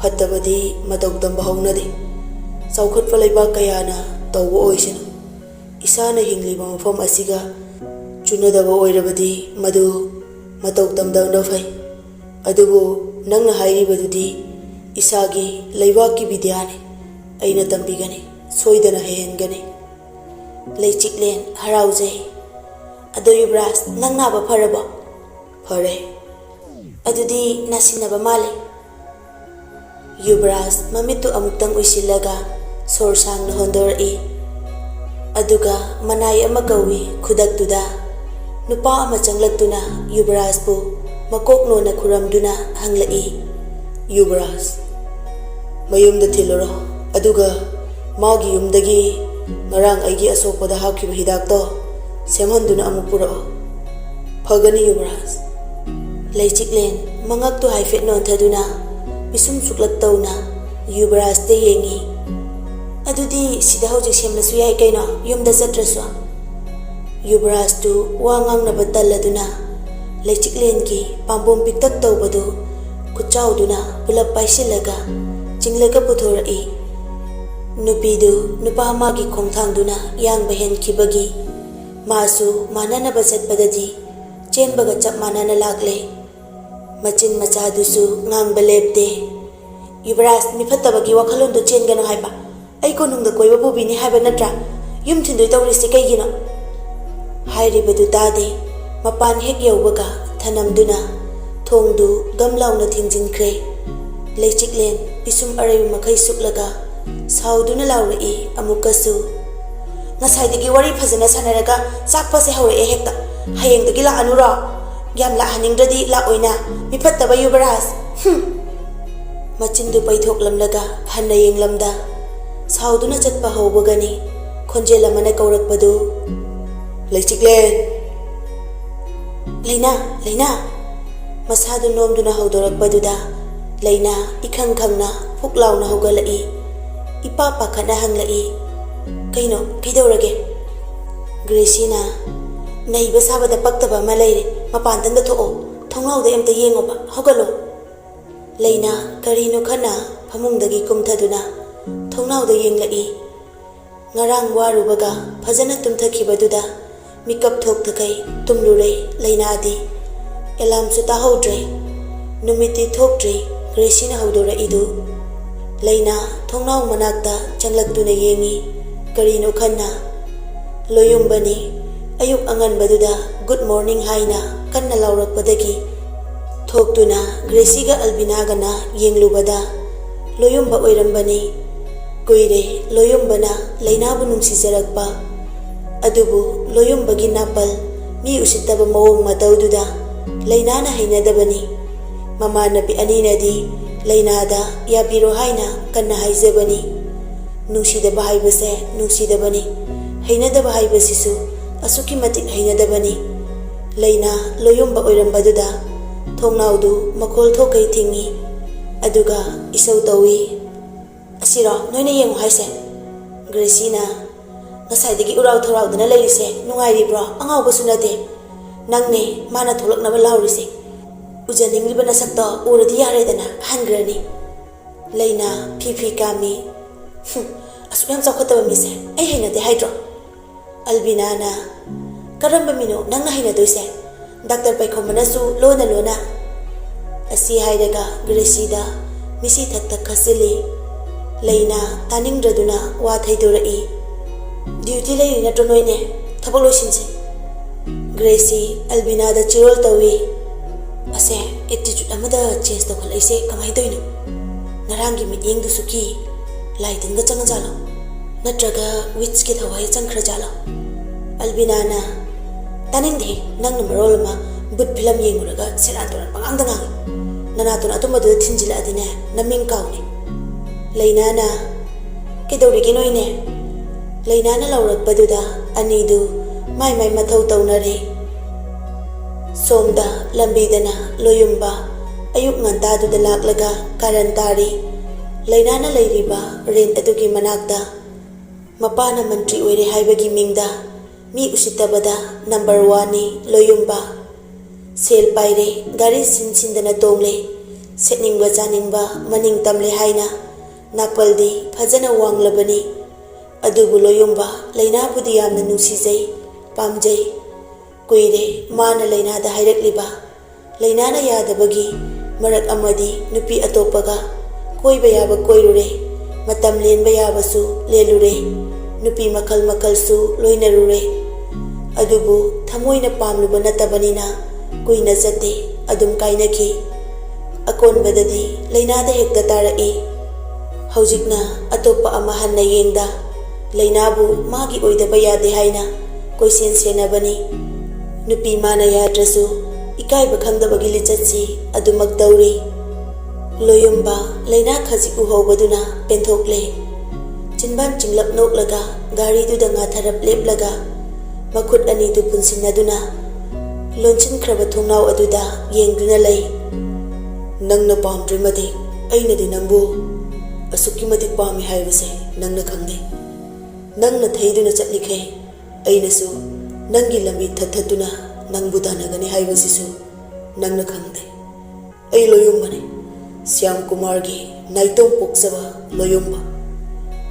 ꯐꯠꯇꯕꯗꯤ ꯃꯇꯧ ꯇꯝꯕ ꯍꯧꯅꯗꯦ꯫ ꯆꯥꯎꯈꯠꯄ ꯂꯩꯕꯥꯛ ꯀꯌꯥꯅ ꯇꯧꯕ ꯑꯣꯏꯁꯅꯨ, ꯏꯁꯥꯅ ꯍꯤꯡꯂꯤꯕ ꯃꯐꯝ ꯑꯁꯤꯒ ꯆꯨꯅꯗꯕ ꯑꯣꯏꯔꯕꯗꯤ ꯃꯗꯨ ꯃꯇꯧ ꯇꯝꯗꯕꯅ ꯐꯩ꯫ ꯑꯗꯨꯕꯨ ꯅꯪꯅ ꯍꯥꯏꯔꯤꯕꯗꯨꯗꯤ ꯏꯁꯥꯒꯤ ꯂꯩꯕꯥꯛꯀꯤ ꯕꯤꯗ꯭ꯌꯥꯅꯤ꯫ ꯑꯩꯅ ꯇꯝꯕꯤꯒꯅꯤ, ꯁꯣꯏꯗꯅ ꯍꯩꯍꯟꯒꯅꯤ꯫" ꯂꯩꯆꯤꯛꯂꯦꯟ ꯍꯔꯥꯎꯖꯩ꯫ "ꯑꯗꯣ ꯌꯨꯕꯔꯥꯖ, ꯅꯪ ꯅꯥꯕ ꯐꯔꯕꯣ?" "ꯐꯔꯦ꯫" "ꯑꯗꯨꯗꯤ ꯅꯥꯁꯤꯟꯅꯕ ꯃꯥꯜꯂꯦ꯫" ꯌꯨꯕꯔꯥꯖ ꯃꯃꯤꯠꯇꯨ ꯑꯃꯨꯛꯇꯪ ꯎꯏꯁꯤꯜꯂꯒ ꯁꯣꯔ ꯁꯥꯡꯅ ꯍꯣꯟꯗꯣꯔꯛꯏ꯫ ꯑꯗꯨꯒ ꯃꯅꯥꯏ ꯑꯃ ꯀꯧꯏ꯫ ꯈꯨꯗꯛꯇꯨꯗ ꯅꯨꯄꯥ ꯑꯃ ꯆꯪꯂꯛꯇꯨꯅ ꯌꯨꯕꯔꯥꯖꯄꯨ ꯃꯀꯣꯛ ꯅꯣꯟꯅ ꯈꯨꯔꯝꯗꯨꯅ ꯍꯪꯂꯛꯏ, "ꯌꯨꯕꯔꯥꯖ, ꯃꯌꯨꯝꯗ ꯊꯤꯜꯂꯨꯔꯣ, ꯑꯗꯨꯒ ꯃꯥꯒꯤ ꯌꯨꯝꯗꯒꯤ ꯉꯔꯥꯡ ꯑꯩꯒꯤ ꯑꯁꯣꯛꯄꯗ ꯍꯥꯞꯈꯤꯕ ꯍꯤꯗꯥꯛꯇꯣ ꯁꯦꯝꯍꯟꯗꯨꯅ ꯑꯃꯨꯛ ꯄꯨꯔꯛꯑꯣ꯫" "ꯐꯒꯅꯤ ꯌꯨꯕꯔꯥꯖ, ꯂꯩꯆꯤꯛꯂꯦꯟ ꯃꯉꯛꯇꯨ ꯍꯥꯏꯐꯦꯠ ꯅꯣꯟꯊꯗꯨꯅ ꯄꯤꯁꯨꯝ ꯁꯨꯛꯂꯛ ꯇꯧꯅ ꯌꯨꯕꯔꯥꯖꯇ ꯌꯦꯡꯉꯤ꯫ "ꯑꯗꯨꯗꯤ ꯁꯤꯗ ꯍꯧꯖꯤꯛ ꯁꯦꯝꯂꯁꯨ ꯌꯥꯏ ꯀꯩꯅꯣ, ꯌꯨꯝꯗ ꯆꯠꯇ꯭ꯔꯁꯨ?" ꯌꯨꯕꯔꯥꯖꯇꯨ ꯋꯥ ꯉꯥꯡꯅꯕ ꯇꯜꯂꯗꯨꯅ ꯂꯩꯆꯤꯛꯂꯦꯟꯒꯤ ꯄꯥꯝꯕꯣꯝ ꯄꯤꯛꯇꯛ ꯇꯧꯕꯗꯨ ꯈꯨꯠꯆꯥꯎꯗꯨꯅ ꯄꯨꯂꯞ ꯄꯥꯏꯁꯤꯜꯂꯒ ꯆꯤꯡꯂꯒ ꯄꯨꯊꯣꯔꯛꯏ꯫ ꯅꯨꯄꯤꯗꯨ ꯅꯨꯄꯥ ꯑꯃꯒꯤ ꯈꯣꯡꯊꯥꯡꯗꯨꯅ ꯌꯥꯡꯕ ꯍꯦꯟꯈꯤꯕꯒꯤ ꯃꯥꯁꯨ ꯃꯥꯟꯅꯅꯕ ꯆꯠꯄꯗꯗꯤ ꯆꯦꯟꯕꯒ ꯆꯞ ꯃꯥꯟꯅꯅ ꯂꯥꯛꯂꯦ꯫ ꯃꯆꯤꯟ ꯃꯆꯥꯗꯨꯁꯨ ꯉꯥꯡꯕ ꯂꯦꯞꯇꯦ꯫ "ꯌꯨꯕꯔꯥꯖ, ꯃꯤꯐꯠꯇꯕꯒꯤ ꯋꯥꯈꯜꯂꯣꯟꯗꯣ ꯆꯦꯟꯒꯅꯨ ꯍꯥꯏꯕ꯫ ꯑꯩ ꯀꯣꯅꯨꯡꯗ ꯀꯣꯏꯕ ꯄꯨꯕꯤꯅꯤ ꯍꯥꯏꯕ ꯅꯠꯇ꯭ꯔꯥ? ꯌꯨꯝ ꯊꯤꯟꯗꯣꯏ ꯇꯧꯔꯤꯁꯤ ꯀꯩꯒꯤꯅꯣ?" ꯍꯥꯏꯔꯤꯕꯗꯨ ꯇꯥꯗꯦ꯫ ꯃꯄꯥꯟ ꯍꯦꯛ ꯌꯧꯕꯒ ꯊꯅꯝꯗꯨꯅ ꯊꯣꯡꯗꯨ ꯒꯝ ꯂꯥꯎꯅ ꯊꯤꯡꯖꯤꯟꯈ꯭ꯔꯦ꯫ ꯂꯩꯆꯤꯛꯂꯦꯟ ꯄꯤꯁꯨꯝ ꯑꯔꯩꯕ ꯃꯈꯩ ꯁꯨꯛꯂꯒ ꯁꯥꯎꯗꯨꯅ ꯂꯥꯎꯔꯛꯏ ꯑꯃꯨꯛꯀꯁꯨ꯫ "ꯉꯁꯥꯏꯗꯒꯤ ꯋꯥꯔꯤ ꯐꯖꯅ ꯁꯥꯟꯅꯔꯒ ꯆꯥꯛꯄꯁꯦ ꯍꯧꯔꯛꯑꯦ ꯍꯦꯛꯇ꯫ ꯍꯌꯦꯡꯗꯒꯤ ꯂꯥꯛꯑꯅꯨꯔꯣ? ꯌꯥꯝ ꯂꯥꯛꯍꯟꯅꯤꯡꯗ꯭ꯔꯗꯤ ꯂꯥꯛꯑꯣꯏꯅ, ꯃꯤꯐꯠꯇꯕ ꯌꯨꯕꯔꯥꯖ꯫ ꯍꯨꯝ!" ꯃꯆꯤꯟꯗꯨ ꯄꯩꯊꯣꯛꯂꯝꯂꯒ ꯍꯟꯅ ꯌꯦꯡꯂꯝꯗ ꯁꯥꯎꯗꯨꯅ ꯆꯠꯄ ꯍꯧꯕꯒꯅꯤ꯫ ꯈꯣꯟꯖꯦꯜ ꯑꯃꯅ ꯀꯧꯔꯛꯄꯗꯨ, "ꯂꯩꯆꯤꯛꯂꯦꯟ!" "ꯂꯩꯅꯥ, ꯂꯩꯅꯥ!" ꯃꯁꯥꯗꯨ ꯅꯣꯝꯗꯨꯅ ꯍꯧꯗꯣꯔꯛꯄꯗꯨꯗ ꯂꯩꯅꯥ ꯏꯈꯪ ꯈꯪꯅ ꯐꯨꯛ ꯂꯥꯎꯅ ꯍꯧꯒꯠꯂꯛꯏ꯫ ꯏꯄꯥ ꯄꯥꯈꯠꯅ ꯍꯪꯂꯛꯏ, "ꯀꯩꯅꯣ? ꯀꯩꯗꯧꯔꯒꯦ?" ꯒ꯭ꯔꯦꯁꯤꯅ, "ꯅꯩꯕ ꯁꯥꯕꯗ ꯄꯛꯇꯕ ꯑꯃ ꯂꯩꯔꯦ꯫ ꯃꯄꯥꯟꯗ ꯑꯝꯇ ꯊꯣꯛꯑꯣ꯫ ꯊꯣꯡꯅꯥꯎꯗ ꯑꯝꯇ ꯌꯦꯡꯉꯣꯕ꯫ ꯍꯧꯒꯠꯂꯣ!" ꯂꯩꯅꯥ ꯀꯔꯤꯅꯣ ꯈꯟꯅ ꯐꯃꯨꯡꯗꯒꯤ ꯀꯨꯝꯊꯗꯨꯅ ꯊꯣꯡꯅꯥꯎꯗ ꯌꯦꯡꯂꯛꯏ꯫ ꯉꯔꯥꯡ ꯋꯥꯔꯨꯕꯒ ꯐꯖꯅ ꯇꯨꯝꯊꯈꯤꯕꯗꯨꯗ ꯃꯤꯀꯞ ꯊꯣꯛꯇꯈꯩ ꯇꯨꯝꯂꯨꯔꯦ ꯂꯩꯅꯥꯗꯤ꯫ ꯑꯦꯂꯥꯝꯁꯨ ꯇꯥꯍꯧꯗ꯭ꯔꯦ꯫ ꯅꯨꯃꯤꯠꯇꯤ ꯊꯣꯛꯇ꯭ꯔꯤ ꯒ꯭ꯔꯦꯁꯤꯅ ꯍꯧꯗꯣꯔꯛꯏꯗꯨ꯫ ꯂꯩꯅꯥ ꯊꯣꯡꯅꯥꯎ ꯃꯅꯥꯛꯇ ꯆꯪꯂꯛꯇꯨꯅ ꯌꯦꯡꯉꯤ꯫ ꯀꯔꯤꯅꯣ ꯈꯟꯅ ꯂꯣꯌꯨꯝꯕꯅꯤ꯫ ꯑꯌꯨꯛ ꯑꯉꯟꯕꯗꯨꯗ "Good morning" ꯍꯥꯏꯅ ꯀꯟꯅ ꯂꯥꯎꯔꯛꯄꯗꯒꯤ ꯊꯣꯛꯇꯨꯅ ꯒ꯭ꯔꯦꯁꯤꯒ ꯑꯜꯕꯤꯅꯥꯒꯅ ꯌꯦꯡꯂꯨꯕꯗ ꯂꯣꯌꯨꯝꯕ ꯑꯣꯏꯔꯝꯕꯅꯤ꯫ ꯀꯨꯏꯔꯦ ꯂꯣꯌꯨꯝꯕꯅ ꯂꯩꯅꯥꯕꯨ ꯅꯨꯡꯁꯤꯖꯔꯛꯄ꯫ ꯑꯗꯨꯕꯨ ꯂꯣꯌꯨꯝꯕꯒꯤ ꯅꯥꯄꯜ, ꯃꯤ ꯎꯁꯤꯠꯇꯕ ꯃꯑꯣꯡ ꯃꯇꯧꯗꯨꯗ ꯂꯩꯅꯥꯅ ꯍꯩꯅꯗꯕꯅꯤ꯫ ꯃꯃꯥꯟꯅꯕꯤ ꯑꯅꯤꯅꯗꯤ ꯂꯩꯅꯥꯗ ꯌꯥꯕꯤꯔꯣ ꯍꯥꯏꯅ ꯀꯟꯅ ꯍꯥꯏꯖꯕꯅꯤ꯫ ꯅꯨꯡꯁꯤꯗꯕ ꯍꯥꯏꯕꯁꯦ ꯅꯨꯡꯁꯤꯗꯕꯅꯤ, ꯍꯩꯅꯗꯕ ꯍꯥꯏꯕꯁꯤꯁꯨ ꯑꯁꯨꯛꯀꯤ ꯃꯇꯤꯛ ꯍꯩꯅꯗꯕꯅꯤ꯫ ꯂꯩꯅꯥ ꯂꯣꯌꯨꯝꯕ ꯑꯣꯏꯔꯝꯕꯗꯨꯗ ꯊꯣꯡꯅꯥꯎꯗꯨ ꯃꯈꯣꯜ ꯊꯣꯛꯈꯩ ꯊꯤꯡꯉꯤ, ꯑꯗꯨꯒ ꯏꯁꯧ ꯇꯧꯏ꯫ "ꯑꯁꯤꯔꯣ ꯅꯣꯏꯅ ꯌꯦꯡꯉꯨ ꯍꯥꯏꯁꯦ?" ꯒ꯭ꯔꯦꯁꯤꯅ, "ꯉꯁꯥꯏꯗꯒꯤ ꯎꯔꯥꯎ ꯊꯔꯥꯎꯗꯅ ꯂꯩꯔꯤꯁꯦ ꯅꯨꯡꯉꯥꯏꯔꯤꯕ꯭ꯔꯣ? ꯑꯉꯥꯎꯕꯁꯨ ꯅꯠꯇꯦ꯫ ꯅꯪꯅꯦ ꯃꯥꯅ ꯊꯣꯛꯂꯛꯅꯕ ꯂꯥꯎꯔꯤꯁꯦ꯫ ꯎꯖꯅꯤꯡꯂꯤꯕ ꯅꯁꯛꯇꯣ ꯎꯔꯗꯤ ꯌꯥꯔꯦꯗꯅ ꯍꯟꯈ꯭ꯔꯅꯤ꯫" ꯂꯩꯅꯥ ꯐꯤ ꯐꯤ ꯀꯥꯝꯃꯤ꯫ "ꯍꯨꯝ, ꯑꯁꯨꯛ ꯌꯥꯝ ꯆꯥꯎꯈꯠꯇꯕ ꯃꯤꯁꯦ ꯑꯩ ꯍꯩꯅꯗꯦ ꯍꯥꯏꯗ꯭ꯔꯣ?" ꯑꯜꯕꯤꯅꯥꯅ, "ꯀꯔꯝꯕ ꯃꯤꯅꯣ ꯅꯪꯅ ꯍꯩꯅꯗꯣꯏꯁꯦ? ꯗꯥꯛꯇꯔ ꯄꯥꯏꯈꯣꯝꯕꯅꯁꯨ ꯂꯣꯟꯅ ꯂꯣꯟꯅ꯫" ꯑꯁꯤ ꯍꯥꯏꯔꯒ ꯒ꯭ꯔꯦꯁꯤꯗ ꯃꯤꯁꯤ ꯊꯛ ꯊꯛ ꯈꯠꯆꯤꯜꯂꯤ꯫ ꯂꯩꯅꯥ ꯇꯥꯅꯤꯡꯗ꯭ꯔꯗꯨꯅ ꯋꯥ ꯊꯩꯗꯣꯔꯛꯏ꯫ "ꯗ꯭ꯌꯨꯇꯤ ꯂꯩꯔꯤ ꯅꯠꯇ꯭ꯔꯣ ꯅꯣꯏꯅꯦ? ꯊꯕꯛ ꯂꯣꯏꯁꯤꯟꯁꯦ꯫" ꯒ꯭ꯔꯦꯁꯤ ꯑꯜꯕꯤꯅꯥꯗ ꯆꯤꯔꯣꯜ ꯇꯧꯏ꯫ "ꯑꯁꯦ, ꯑꯦꯇꯤꯆꯨꯠ ꯑꯃꯗ ꯆꯦꯟꯖ ꯇꯧꯈꯠꯂꯛꯏꯁꯦ ꯀꯃꯥꯏꯅ ꯇꯧꯔꯤꯅꯣ? ꯉꯔꯥꯡꯒꯤ ꯃꯤꯠꯌꯦꯡꯗꯨꯁꯨ ꯀꯤ꯫ ꯂꯥꯏ ꯇꯤꯟꯒ ꯆꯪꯉꯖꯥꯠꯂꯣ? ꯅꯠꯇ꯭ꯔꯒ ꯋꯤꯠꯁꯀꯤ ꯊꯋꯥꯏ ꯆꯪꯈ꯭ꯔꯖꯥꯠꯂꯣ?" ꯑꯜꯕꯤꯅꯥꯅ, "ꯇꯥꯅꯤꯡꯗꯦ, ꯅꯪꯅ ꯃꯔꯣꯜ ꯑꯃ ꯚꯨꯠ ꯐꯤꯂꯝ ꯌꯦꯡꯉꯨꯔꯒ ꯁꯦꯔꯥꯟ ꯇꯨꯔꯥꯟ ꯄꯉꯥꯡꯗ ꯉꯥꯡꯉꯤ꯫ ꯅꯅꯥꯇꯣꯟ ꯑꯇꯨꯝꯕꯗꯨꯗ ꯊꯤꯟꯖꯤꯜꯂꯛꯑꯗꯤꯅꯦ ꯅꯃꯤꯡ ꯀꯥꯎꯅꯤ꯫" ꯂꯩꯅꯥꯅ, "ꯀꯩꯗꯧꯔꯤꯒꯦ ꯅꯣꯏꯅꯦ?" ꯂꯩꯅꯥꯅ ꯂꯥꯎꯔꯛꯄꯗꯨꯗ ꯑꯅꯤꯗꯨ ꯃꯥꯏ ꯃꯥꯏ ꯃꯊꯧ ꯇꯧꯅꯔꯦ꯫ ꯁꯣꯝꯗ ꯂꯝꯕꯤꯗꯅ ꯂꯣꯌꯨꯝꯕ ꯑꯌꯨꯛ ꯉꯟꯇꯥꯗꯨꯗ ꯂꯥꯛꯂꯒ ꯀꯥꯔꯟ ꯇꯥꯔꯤ꯫ ꯂꯩꯅꯥꯅ ꯂꯩꯔꯤꯕ ꯔꯦꯟ ꯑꯗꯨꯒꯤ ꯃꯅꯥꯛꯇ ꯃꯄꯥꯅ ꯃꯟꯇ꯭ꯔꯤ ꯑꯣꯏꯔꯦ ꯍꯥꯏꯕꯒꯤ ꯃꯤꯡꯗ ꯃꯤ ꯎꯁꯤꯠꯇꯕꯗ ꯅꯝꯕꯔ ꯋꯥꯟꯅꯤ ꯂꯣꯌꯨꯝꯕ꯫ ꯁꯦꯜ ꯄꯥꯏꯔꯦ, ꯒꯥꯔꯤ ꯁꯤꯟ ꯁꯤꯟꯗꯅ ꯇꯣꯡꯂꯦ, ꯁꯦꯠꯅꯤꯡꯕ ꯆꯥꯅꯤꯡꯕ ꯃꯅꯤꯡ ꯇꯝꯂꯦ ꯍꯥꯏꯅ ꯅꯥꯄꯜꯗꯤ ꯐꯖꯅ ꯋꯥꯡꯂꯕꯅꯤ꯫ ꯑꯗꯨꯕꯨ ꯂꯣꯌꯨꯝꯕ ꯂꯩꯅꯥꯕꯨꯗꯤ ꯌꯥꯝꯅ ꯅꯨꯡꯁꯤꯖꯩ, ꯄꯥꯝꯖꯩ꯫ ꯀꯨꯏꯔꯦ ꯃꯥꯅ ꯂꯩꯅꯥꯗ ꯍꯥꯏꯔꯛꯂꯤꯕ꯫ ꯂꯩꯅꯥꯅ ꯌꯥꯗꯕꯒꯤ ꯃꯔꯛ ꯑꯃꯗꯤ ꯅꯨꯄꯤ ꯑꯇꯣꯞꯄꯒ ꯀꯣꯏꯕ ꯌꯥꯕ ꯀꯣꯏꯔꯨꯔꯦ, ꯃꯇꯝ ꯂꯦꯟꯕ ꯌꯥꯕꯁꯨ ꯂꯦꯜꯂꯨꯔꯦ, ꯅꯨꯄꯤ ꯃꯈꯜ ꯃꯈꯜꯁꯨ ꯂꯣꯏꯅꯔꯨꯔꯦ꯫ ꯑꯗꯨꯕꯨ ꯊꯃꯣꯏꯅ ꯄꯥꯝꯂꯨꯕ ꯅꯠꯇꯕꯅꯤꯅ ꯀꯨꯏꯅ ꯆꯠꯇꯦ, ꯑꯗꯨꯝ ꯀꯥꯏꯅꯈꯤ꯫ ꯑꯀꯣꯟꯕꯗꯗꯤ ꯂꯩꯅꯥꯗ ꯍꯦꯛꯇ ꯇꯥꯔꯛꯏ꯫ ꯍꯧꯖꯤꯛꯅ ꯑꯇꯣꯞꯄ ꯑꯃ ꯍꯟꯅ ꯌꯦꯡꯗ, ꯂꯩꯅꯥꯕꯨ ꯃꯥꯒꯤ ꯑꯣꯏꯗꯕ ꯌꯥꯗꯦ ꯍꯥꯏꯅ ꯀꯣꯏꯁꯦꯟ ꯁꯦꯟꯅꯕꯅꯤ꯫ ꯅꯨꯄꯤ ꯃꯥꯅ ꯌꯥꯗ꯭ꯔꯁꯨ ꯏꯀꯥꯏꯕ ꯈꯪꯗꯕꯒꯤ ꯂꯤꯆꯠꯁꯤ ꯑꯗꯨꯃꯛ ꯇꯧꯔꯤ꯫ ꯂꯣꯌꯨꯝꯕ ꯂꯩꯅꯥ ꯈꯖꯤꯛ ꯎꯍꯧꯕꯗꯨꯅ ꯄꯦꯟꯊꯣꯛꯂꯦ꯫ ꯆꯤꯟꯕꯥꯟ ꯆꯤꯡꯂꯞ ꯅꯣꯛꯂꯒ ꯒꯥꯔꯤꯗꯨꯗ ꯉꯥꯊꯔꯞ ꯂꯦꯞꯂꯒ ꯃꯈꯨꯠ ꯑꯅꯤꯗꯨ ꯄꯨꯟꯁꯤꯟꯅꯗꯨꯅ, ꯂꯣꯟꯁꯤꯟꯈ꯭ꯔꯕ ꯊꯣꯡꯅꯥꯎ ꯑꯗꯨꯗ ꯌꯦꯡꯗꯨꯅ ꯂꯩ꯫ "ꯅꯪꯅ ꯄꯥꯝꯗ꯭ꯔꯤꯃꯗꯤ ꯑꯩꯅꯗꯤ ꯅꯪꯕꯨ ꯑꯁꯨꯛꯀꯤ ꯃꯇꯤꯛ ꯄꯥꯝꯃꯤ ꯍꯥꯏꯕꯁꯦ ꯅꯪꯅ ꯈꯪꯗꯦ꯫ ꯅꯪꯅ ꯊꯩꯗꯨꯅ ꯆꯠꯂꯤꯈꯩ ꯑꯩꯅꯁꯨ ꯅꯪꯒꯤ ꯂꯝꯕꯤ ꯊꯠꯊꯠꯇꯨꯅ ꯅꯪꯕꯨ ꯇꯥꯟꯅꯒꯅꯤ ꯍꯥꯏꯕꯁꯤꯁꯨ ꯅꯪꯅ ꯈꯪꯗꯦ꯫ ꯑꯩ ꯂꯣꯌꯨꯝꯕꯅꯤ, ꯁ꯭ꯌꯥꯝ ꯀꯨꯃꯥꯔꯒꯤ ꯅꯥꯏꯇꯣꯝ ꯄꯣꯛꯆꯕ ꯂꯣꯌꯨꯝꯕ꯫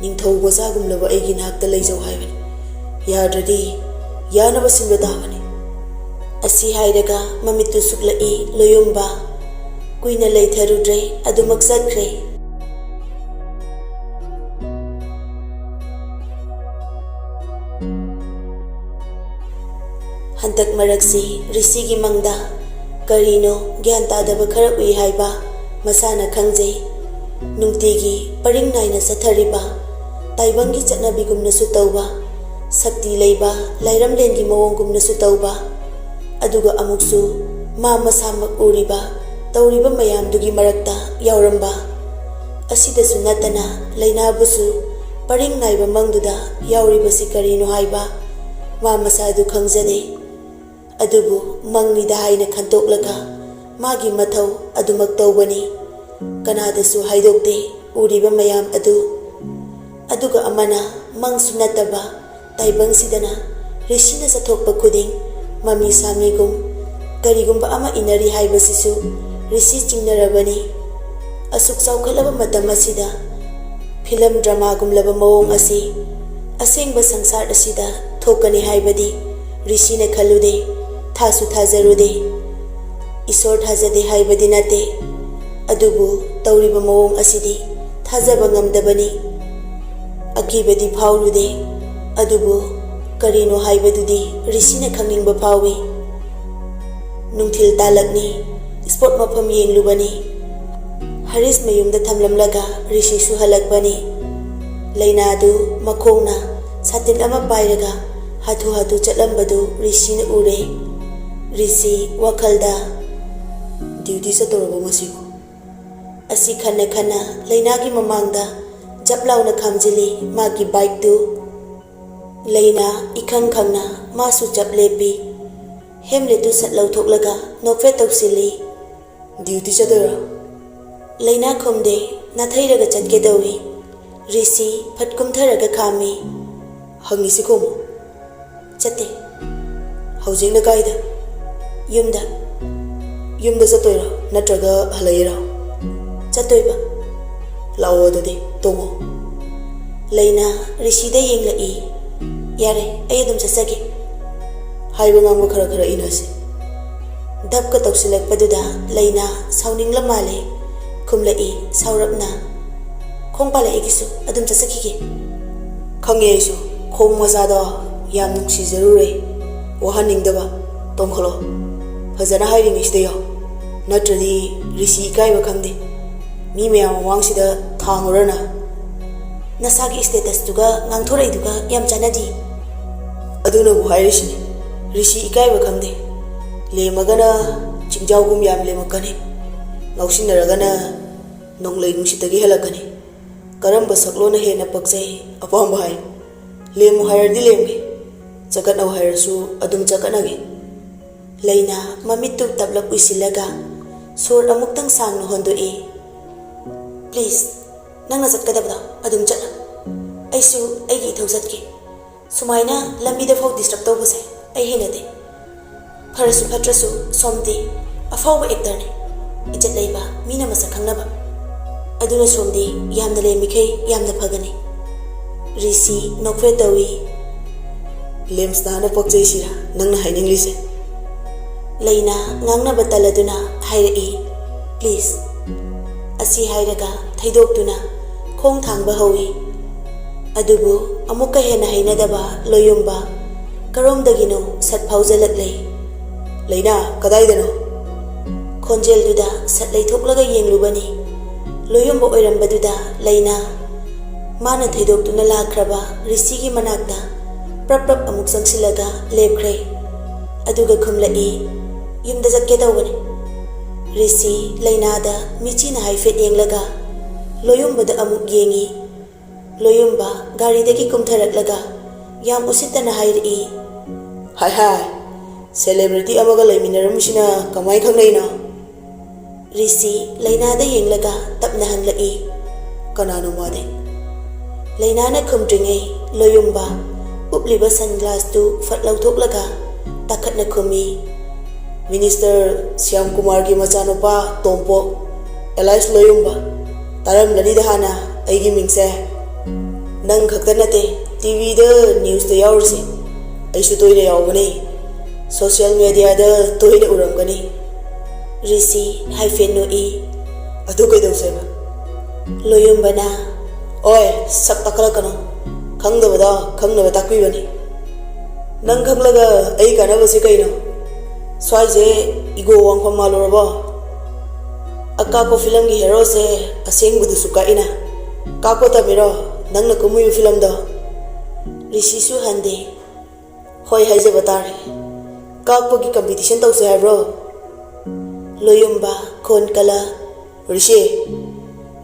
ꯅꯤꯡꯊꯧ ꯃꯆꯥꯒꯨꯝꯂꯕ ꯑꯩꯒꯤ ꯅꯥꯛꯇ ꯂꯩꯖꯧ ꯍꯥꯏꯕꯅꯤ꯫ ꯌꯥꯗ꯭ꯔꯗꯤ ꯌꯥꯅꯕ ꯁꯤꯟꯕ ꯇꯥꯕꯅꯤ꯫" ꯑꯁꯤ ꯍꯥꯏꯔꯒ ꯃꯃꯤꯠꯇꯨ ꯁꯨꯛꯂꯛꯏ ꯂꯣꯌꯨꯝꯕ꯫ ꯀꯨꯏꯅ ꯂꯩꯊꯔꯨꯗ꯭ꯔꯦ, ꯑꯗꯨꯃꯛ ꯆꯠꯈ꯭ꯔꯦ꯫ ꯍꯟꯗꯛ ꯃꯔꯛꯁꯤ ꯔꯤꯁꯤꯒꯤ ꯃꯪꯗ ꯀꯔꯤꯅꯣ ꯒ꯭ꯌꯥꯟ ꯇꯥꯗꯕ ꯈꯔ ꯎꯏ ꯍꯥꯏꯕ ꯃꯁꯥꯅ ꯈꯪꯖꯩ꯫ ꯅꯨꯡꯇꯤꯒꯤ ꯄꯔꯤꯡ ꯅꯥꯏꯅ ꯆꯠꯊꯔꯤꯕ, ꯇꯥꯏꯕꯪꯒꯤ ꯆꯠꯅꯕꯤꯒꯨꯝꯅꯁꯨ ꯇꯧꯕ, ꯁꯛꯇꯤ ꯂꯩꯕ ꯂꯥꯏꯔꯝꯂꯦꯟꯒꯤ ꯃꯑꯣꯡꯒꯨꯝꯅꯁꯨ ꯇꯧꯕ, ꯑꯗꯨꯒ ꯑꯃꯨꯛꯁꯨ ꯃꯥ ꯃꯁꯥꯃꯛ ꯎꯔꯤꯕ, ꯇꯧꯔꯤꯕ ꯃꯌꯥꯝꯗꯨꯒꯤ ꯃꯔꯛꯇ ꯌꯥꯎꯔꯝꯕ꯫ ꯑꯁꯤꯗꯁꯨ ꯅꯠꯇꯅ ꯂꯩꯅꯥꯕꯨꯁꯨ ꯄꯔꯤꯡ ꯅꯥꯏꯕ ꯃꯪꯗꯨꯗ ꯌꯥꯎꯔꯤꯕꯁꯤ ꯀꯔꯤꯅꯣ ꯍꯥꯏꯕ ꯃꯥ ꯃꯁꯥꯗꯨ ꯈꯪꯖꯗꯦ꯫ ꯑꯗꯨꯕꯨ ꯃꯪꯅꯤꯗ ꯍꯥꯏꯅ ꯈꯟꯇꯣꯛꯂꯒ ꯃꯥꯒꯤ ꯃꯊꯧ ꯑꯗꯨꯃꯛ ꯇꯧꯕꯅꯤ꯫ ꯀꯅꯥꯗꯁꯨ ꯍꯥꯏꯗꯣꯛꯇꯦ ꯎꯔꯤꯕ ꯃꯌꯥꯝ ꯑꯗꯨ꯫ ꯑꯗꯨꯒ ꯑꯃꯅ ꯃꯪꯁꯨ ꯅꯠꯇꯕ ꯇꯥꯏꯕꯪꯁꯤꯗꯅ ꯔꯤꯁꯤꯅ ꯆꯠꯊꯣꯛꯄ ꯈꯨꯗꯤꯡ ꯃꯃꯤ ꯁꯥꯃꯤꯒꯨꯝ ꯀꯔꯤꯒꯨꯝꯕ ꯑꯃ ꯏꯟꯅꯔꯤ ꯍꯥꯏꯕꯁꯤꯁꯨ ꯔꯤꯁꯤ ꯆꯤꯡꯅꯔꯕꯅꯤ꯫ ꯑꯁꯨꯛ ꯆꯥꯎꯈꯠꯂꯕ ꯃꯇꯝ ꯑꯁꯤꯗ ꯐꯤꯂꯝ ꯗ꯭ꯔꯃꯥꯒꯨꯝꯂꯕ ꯃꯑꯣꯡ ꯑꯁꯤ ꯑꯁꯦꯡꯕ ꯁꯪꯁꯥꯔ ꯑꯁꯤꯗ ꯊꯣꯛꯀꯅꯤ ꯍꯥꯏꯕꯗꯤ ꯔꯤꯁꯤꯅ ꯈꯜꯂꯨꯗꯦ, ꯊꯥꯁꯨ ꯊꯥꯖꯔꯨꯗꯦ꯫ ꯏꯁꯣꯔ ꯊꯥꯖꯗꯦ ꯍꯥꯏꯕꯗꯤ ꯅꯠꯇꯦ, ꯑꯗꯨꯕꯨ ꯇꯧꯔꯤꯕ ꯃꯑꯣꯡ ꯑꯁꯤꯗꯤ ꯊꯥꯖꯕ ꯉꯝꯗꯕꯅꯤ꯫ ꯑꯀꯤꯕꯗꯤ ꯐꯥꯎꯔꯨꯗꯦ, ꯑꯗꯨꯕꯨ ꯀꯔꯤꯅꯣ ꯍꯥꯏꯕꯗꯨꯗꯤ ꯔꯤꯁꯤꯅ ꯈꯪꯅꯤꯡꯕ ꯐꯥꯎꯏ꯫ ꯅꯨꯡꯊꯤꯜ ꯇꯥꯂꯛꯅꯤ, ꯁ꯭ꯄꯣꯔꯠ ꯃꯐꯝ ꯌꯦꯡꯂꯨꯕꯅꯤ꯫ ꯍꯔꯤꯁ ꯃꯌꯨꯝꯗ ꯊꯝꯂꯝꯂꯒ ꯔꯤꯁꯤꯁꯨ ꯍꯜꯂꯛꯄꯅꯤ꯫ ꯂꯩꯅꯥꯗꯨ ꯃꯈꯣꯡꯅ ꯁꯥꯇꯤꯟ ꯑꯃ ꯄꯥꯏꯔꯒ ꯍꯥꯊꯨ ꯍꯥꯊꯨ ꯆꯠꯂꯝꯕꯗꯨ ꯔꯤꯁꯤꯅ ꯎꯔꯦ꯫ ꯔꯤꯁꯤ ꯋꯥꯈꯜꯗ, "ꯗ꯭ꯌꯨꯇꯤ ꯆꯠꯇꯧꯔꯕꯣ ꯉꯁꯤꯕꯨ?" ꯑꯁꯤ ꯈꯟꯅ ꯈꯟꯅ ꯂꯩꯅꯥꯒꯤ ꯃꯃꯥꯡꯗ ꯖꯞ ꯂꯥꯎꯅ ꯈꯥꯝꯖꯤꯜꯂꯤ ꯃꯥꯒꯤ ꯕꯥꯏꯛꯇꯨ꯫ ꯂꯩꯅꯥ ꯏꯈꯪ ꯈꯪꯅ ꯃꯥꯁꯨ ꯖꯞ ꯂꯦꯞꯄꯤ꯫ ꯍꯦꯝꯂꯦꯠꯇꯨ ꯁꯠ ꯂꯧꯊꯣꯛꯂꯒ ꯅꯣꯛꯐꯦꯠ ꯇꯧꯁꯤꯜꯂꯤ꯫ "ꯗ꯭ꯌꯨꯇꯤ ꯆꯠꯇꯣꯏꯔꯣ?" ꯂꯩꯅꯥ ꯈꯨꯝꯗꯦ꯫ ꯅꯥꯊꯩꯔꯒ ꯆꯠꯀꯦ ꯇꯧꯏ꯫ ꯔꯤꯁꯤ ꯐꯠ ꯀꯨꯝꯊꯔꯒ ꯈꯥꯝꯃꯤ꯫ "ꯍꯪꯉꯤꯁꯤ ꯈꯨꯝꯃꯨ꯫" "ꯆꯠꯇꯦ꯫" "ꯍꯧꯖꯤꯛꯅ ꯀꯥꯏꯗ?" "ꯌꯨꯝꯗ꯫" "ꯌꯨꯝꯗ ꯆꯠꯇꯣꯏꯔꯣ ꯅꯠꯇ꯭ꯔꯒ ꯍꯜꯂꯛꯏꯔꯣ?" "ꯆꯠꯇꯣꯏꯕ꯫" "ꯂꯥꯛꯑꯣ ꯑꯗꯨꯗꯤ, ꯇꯣꯡꯉꯣ꯫" ꯂꯩꯅꯥ ꯔꯤꯁꯤꯗ ꯌꯦꯡꯂꯛꯏ꯫ "ꯌꯥꯔꯦ, ꯑꯩ ꯑꯗꯨꯝ ꯆꯠꯆꯒꯦ꯫" "ꯍꯥꯏꯕ ꯉꯥꯡꯕ ꯈꯔ ꯈꯔ ꯏꯟꯅꯁꯤ꯫" ꯙꯞꯀ ꯇꯧꯁꯤꯜꯂꯛꯄꯗꯨꯗ ꯂꯩꯅꯥ ꯁꯥꯎꯅꯤꯡꯂ ꯃꯥꯜꯂꯦ꯫ ꯈꯨꯝꯂꯛꯏ ꯁꯥꯎꯔꯞꯅ, "ꯈꯣꯡ ꯄꯥꯜꯂꯛꯏꯒꯤꯁꯨ ꯑꯗꯨꯝ ꯆꯠꯆꯈꯤꯒꯦ꯫" "ꯈꯪꯉꯦ ꯑꯩꯁꯨ, ꯈꯣꯡ ꯃꯆꯥꯗꯣ ꯌꯥꯝ ꯅꯨꯡꯁꯤꯖꯔꯨꯔꯦ, ꯋꯥꯍꯟꯅꯤꯡꯗꯕ꯫ ꯇꯣꯡꯈꯠꯂꯣ, ꯐꯖꯅ ꯍꯥꯏꯔꯤꯉꯩꯁꯤꯗ ꯌꯥꯎ, ꯅꯠꯇ꯭ꯔꯗꯤ ꯔꯤꯁꯤ ꯏꯀꯥꯏꯕ ꯈꯪꯗꯦ꯫ ꯃꯤ ꯃꯌꯥꯝ ꯃꯃꯥꯡꯁꯤꯗ ꯊꯥꯡꯉꯨꯔꯅ꯫" "ꯅꯁꯥꯒꯤ statusꯇꯨꯒ ꯉꯥꯡꯊꯣꯔꯛꯏꯗꯨꯒ ꯌꯥꯝ ꯆꯥꯟꯅꯗꯦ꯫" "ꯑꯗꯨꯅꯕꯨ ꯍꯥꯏꯔꯤꯁꯤꯅꯤ, ꯔꯤꯁꯤ ꯏꯀꯥꯏꯕ ꯈꯪꯗꯦ꯫ ꯂꯦꯝꯃꯒꯅ ꯆꯤꯡꯖꯥꯎꯒꯨꯝ ꯌꯥꯝ ꯂꯦꯝꯃꯛꯀꯅꯤ, ꯉꯥꯎꯁꯤꯟꯅꯔꯒꯅ ꯅꯣꯡꯂꯩ ꯅꯨꯡꯁꯤꯠꯇꯒꯤ ꯍꯦꯜꯂꯛꯀꯅꯤ꯫ ꯀꯔꯝꯕ ꯁꯛꯂꯣꯟꯅ ꯍꯦꯟꯅ ꯄꯛꯆꯩ? ꯑꯄꯥꯝꯕ ꯍꯥꯏꯌꯨ꯫ ꯂꯦꯝꯃꯨ ꯍꯥꯏꯔꯗꯤ ꯂꯦꯝꯒꯦ, ꯆꯀꯠꯅꯧ ꯍꯥꯏꯔꯁꯨ ꯑꯗꯨꯝ ꯆꯀꯠꯅꯒꯦ꯫" ꯂꯩꯅꯥ ꯃꯃꯤꯠꯇꯨ ꯇꯞꯂꯞ ꯎꯏꯁꯤꯜꯂꯒ ꯁꯣꯔ ꯑꯃꯨꯛꯇꯪ ꯁꯥꯡꯅ ꯍꯣꯟꯗꯣꯛꯏ꯫ "Please, ꯅꯪꯅ ꯆꯠꯀꯗꯕꯗꯣ ꯑꯗꯨꯝ ꯆꯠꯂꯣ꯫ ꯑꯩꯁꯨ ꯑꯩꯒꯤ ꯏꯊꯧ ꯆꯠꯀꯦ꯫ ꯁꯨꯃꯥꯏꯅ ꯂꯝꯕꯤꯗ ꯐꯥꯎ disturb ꯇꯧꯕꯁꯦ ꯑꯩ ꯍꯩꯅꯗꯦ꯫ ꯐꯔꯁꯨ ꯐꯠꯇ꯭ꯔꯁꯨ ꯁꯣꯝꯗꯤ ꯑꯐꯥꯎꯕ actorꯅꯤ, ꯏꯖꯠ ꯂꯩꯕ, ꯃꯤꯅ ꯃꯁꯛ ꯈꯪꯅꯕ꯫ ꯑꯗꯨꯅ ꯁꯣꯝꯗꯤ ꯌꯥꯝꯅ ꯂꯦꯝꯃꯤꯈꯩ ꯌꯥꯝꯅ ꯐꯒꯅꯤ꯫" ꯔꯤꯁꯤ ꯅꯣꯛꯐꯦꯠ ꯇꯧꯏ꯫ "ꯂꯦꯝꯁꯅꯥꯅ ꯄꯛꯆꯩ ꯁꯤꯔꯥ ꯅꯪꯅ ꯍꯥꯏꯅꯤꯡꯂꯤꯁꯦ?" ꯂꯩꯅꯥ ꯉꯥꯡꯅꯕ ꯇꯜꯂꯗꯨꯅ ꯍꯥꯏꯔꯛꯏ, "Please꯫" ꯑꯁꯤ ꯍꯥꯏꯔꯒ ꯊꯩꯗꯣꯛꯇꯨꯅ ꯈꯣꯡ ꯊꯥꯡꯕ ꯍꯧꯏ꯫ ꯑꯗꯨꯕꯨ ꯑꯃꯨꯛꯀ ꯍꯦꯟꯅ ꯍꯩꯅꯗꯕ ꯂꯣꯌꯨꯝꯕ ꯀꯔꯣꯝꯗꯒꯤꯅꯣ ꯁꯠ ꯐꯥꯎꯖꯜꯂꯛꯂꯦ꯫ "ꯂꯩꯅꯥ, ꯀꯗꯥꯏꯗꯅꯣ?" ꯈꯣꯟꯖꯦꯜꯗꯨꯗ ꯁꯠ ꯂꯩꯊꯣꯛꯂꯒ ꯌꯦꯡꯂꯨꯕꯅꯤ꯫ ꯂꯣꯌꯨꯝꯕ ꯑꯣꯏꯔꯝꯕꯗꯨꯗ ꯂꯩꯅꯥ ꯃꯥꯅ ꯊꯩꯗꯣꯛꯇꯨꯅ ꯂꯥꯛꯈ꯭ꯔꯕ ꯔꯤꯁꯤꯒꯤ ꯃꯅꯥꯛꯇ ꯄ꯭ꯔꯞ ꯄ꯭ꯔꯞ ꯑꯃꯨꯛ ꯆꯪꯁꯤꯜꯂꯒ ꯂꯦꯞꯈ꯭ꯔꯦ꯫ ꯑꯗꯨꯒ ꯈꯨꯝꯂꯛꯏ, "ꯌꯨꯝꯗ ꯆꯠꯀꯦ ꯇꯧꯕꯅꯤ꯫" ꯔꯤꯁꯤ ꯂꯩꯅꯥꯗ ꯃꯤꯆꯤꯅ ꯍꯥꯏꯐꯦꯠ ꯌꯦꯡꯂꯒ ꯂꯣꯌꯨꯝꯕꯗ ꯑꯃꯨꯛ ꯌꯦꯡꯏ꯫ ꯂꯣꯌꯨꯝꯕ ꯒꯥꯔꯤꯗꯒꯤ ꯀꯨꯝꯊꯔꯛꯂꯒ ꯌꯥꯝ ꯎꯁꯤꯠꯇꯅ ꯍꯥꯏꯔꯛꯏ, "ꯍꯥꯏ ꯍꯥꯏ, ꯁꯦꯂꯦꯕ꯭ꯔꯤꯇꯤ ꯑꯃꯒ ꯂꯩꯃꯤꯟꯅꯔꯝꯃꯤꯁꯤꯅ ꯀꯃꯥꯏ ꯈꯪꯅꯩꯅꯣ? ꯔꯤꯁꯤ ꯂꯩꯅꯥꯗ ꯌꯦꯡꯂꯒ ꯇꯞꯅ ꯍꯪꯂꯛꯏ꯫ "ꯀꯅꯥꯅꯣ ꯃꯥꯗꯤ?" ꯂꯩꯅꯥꯅ ꯈꯨꯝꯗ꯭ꯔꯤꯉꯩ ꯂꯣꯌꯨꯝꯕ ꯎꯞꯂꯤꯕ ꯁꯟꯒ꯭ꯂꯥꯁꯇꯨ ꯐꯠ ꯂꯧꯊꯣꯛꯂꯒ ꯇꯥꯈꯠꯅ ꯈꯨꯝꯃꯤ꯫ "ꯃꯤꯅꯤꯁꯇꯔ ꯁ꯭ꯌꯥꯝ ꯀꯨꯃꯥꯔꯒꯤ ꯃꯆꯥꯅꯨꯄꯥ ꯇꯣꯝꯄꯣꯛ, ꯑꯦꯂꯥꯏꯁ ꯂꯣꯌꯨꯝꯕ꯫ ꯇꯥꯔꯝꯂꯅꯤꯗ ꯍꯥꯟꯅ ꯑꯩꯒꯤ ꯃꯤꯡꯁꯦ꯫ ꯅꯪ ꯈꯛꯇ ꯅꯠꯇꯦ ꯇꯤꯚꯤꯗ, ꯅ꯭ꯌꯨꯁꯇ ꯌꯥꯎꯔꯤꯁꯦ꯫ ꯑꯩꯁꯨ ꯇꯣꯏꯅ ꯌꯥꯎꯕꯅꯦ꯫ ꯁꯣꯁꯤꯌꯦꯜ ꯃꯦꯗꯤꯌꯥꯗ ꯇꯣꯏꯅ ꯎꯔꯝꯒꯅꯤ꯫" ꯔꯤꯁꯤ ꯍꯥꯏꯐꯦꯠ ꯅꯣꯛꯏ꯫ "ꯑꯗꯨ ꯀꯩꯗꯧꯁꯦꯕ?" ꯂꯣꯌꯨꯝꯕꯅ, "ꯑꯣꯏ, ꯁꯛ ꯇꯥꯈꯠꯂꯛꯀꯅꯨ꯫ ꯈꯪꯗꯕꯗ ꯈꯪꯅꯕ ꯇꯥꯛꯄꯤꯕꯅꯤ꯫ ꯅꯪ ꯈꯪꯂꯒ ꯑꯩ ꯀꯥꯟꯅꯕꯁꯦ ꯀꯩꯅꯣ? ꯁ꯭ꯋꯥꯏꯁꯦ ꯏꯒꯣ ꯋꯥꯡꯐꯝ ꯃꯥꯜꯂꯨꯔꯕꯣ? ꯑꯀꯥꯞꯄ ꯐꯤꯂꯝꯒꯤ ꯍꯦꯔꯣꯁꯦ ꯑꯁꯦꯡꯕꯗꯨꯁꯨ ꯀꯛꯏꯅ꯫ ꯀꯥꯞꯄ ꯇꯝꯃꯤꯔꯣ ꯅꯪꯅ ꯀꯨꯝꯃꯤꯕ ꯐꯤꯂꯝꯗꯣ?" ꯔꯤꯁꯤꯁꯨ ꯍꯟꯗꯦ꯫ "ꯍꯣꯏ ꯍꯥꯏꯖꯕ ꯇꯥꯔꯦ꯫ ꯀꯥꯞꯄꯒꯤ ꯀꯝꯄꯤꯇꯤꯁꯟ ꯇꯧꯁꯦ ꯍꯥꯏꯕ꯭ꯔꯣ?" ꯂꯣꯌꯨꯝꯕ ꯈꯣꯟ ꯀꯜꯂ, "ꯔꯤꯁꯤ!"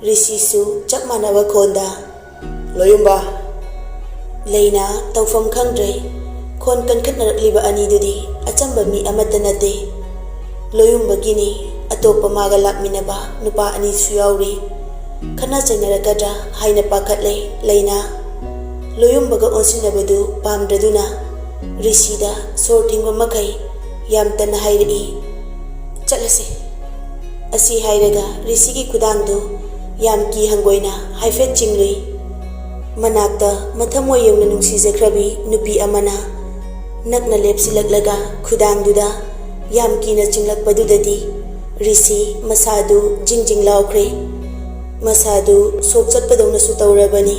ꯔꯤꯁꯤꯁꯨ ꯆꯞ ꯃꯥꯟꯅꯕ ꯈꯣꯟꯗ, "ꯂꯣꯌꯨꯝꯕ!" ꯂꯩꯅꯥ ꯇꯧꯐꯝ ꯈꯪꯗ꯭ꯔꯦ꯫ ꯈꯣꯟ ꯀꯟꯈꯠꯅꯔꯛꯂꯤꯕ ꯑꯅꯤꯗꯨꯗꯤ ꯑꯆꯝꯕ ꯃꯤ ꯑꯃꯠꯇ ꯅꯠꯇꯦ꯫ ꯂꯣꯌꯨꯝꯕꯒꯤꯅꯤ ꯑꯇꯣꯞꯄ ꯃꯥꯒ ꯂꯥꯛꯃꯤꯟꯅꯕ ꯅꯨꯄꯥ ꯑꯅꯤꯁꯨ ꯌꯥꯎꯔꯤ꯫ ꯈꯠꯅ ꯆꯩꯅꯔꯛꯀꯗ꯭ꯔꯥ ꯍꯥꯏꯅ ꯄꯥꯈꯠꯂꯦ ꯂꯩꯅꯥ꯫ ꯂꯣꯌꯨꯝꯕꯒ ꯑꯣꯟꯁꯤꯟꯅꯕꯗꯨ ꯄꯥꯝꯗ꯭ꯔꯗꯨꯅ ꯔꯤꯁꯤꯗ ꯁꯣꯔ ꯊꯤꯡꯕ ꯃꯈꯩ ꯌꯥꯝ ꯇꯟꯅ ꯍꯥꯏꯔꯛꯏ, "ꯆꯠꯂꯁꯦ꯫" ꯑꯁꯤ ꯍꯥꯏꯔꯒ ꯔꯤꯁꯤꯒꯤ ꯈꯨꯗꯥꯡꯗꯨ ꯌꯥꯝ ꯀꯤ ꯍꯪꯒꯣꯏꯅ ꯍꯥꯏꯐꯦꯠ ꯆꯤꯡꯂꯨꯏ꯫ ꯃꯅꯥꯛꯇ ꯃꯊꯃꯣꯏ ꯌꯧꯅ ꯅꯨꯡꯁꯤꯖꯈ꯭ꯔꯕꯤ ꯅꯨꯄꯤ ꯑꯃꯅ ꯅꯛꯅ ꯂꯦꯞꯁꯤꯜꯂꯛꯂꯒ ꯈꯨꯗꯥꯡꯗꯨꯗ ꯌꯥꯝ ꯀꯤꯅ ꯆꯤꯡꯂꯛꯄꯗꯨꯗꯗꯤ ꯔꯤꯁꯤ ꯃꯁꯥꯗꯨ ꯖꯤꯡ ꯖꯤꯡ ꯂꯥꯎꯈ꯭ꯔꯦ꯫ ꯃꯁꯥꯗꯨ ꯁꯣꯛ ꯆꯠꯄꯗꯧꯅꯁꯨ ꯇꯧꯔꯕꯅꯤ꯫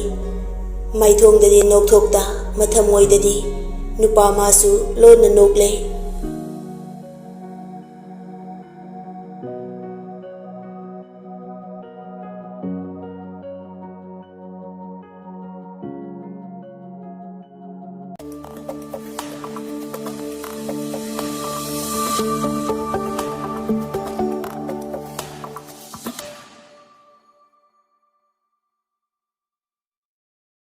ꯃꯥꯏꯊꯣꯡꯗꯗꯤ ꯅꯣꯛꯊꯣꯛꯇ, ꯃꯊꯃꯣꯏꯗꯗꯤ ꯅꯨꯄꯥ ꯃꯥꯁꯨ ꯂꯣꯟꯅ ꯅꯣꯛꯂꯦ꯫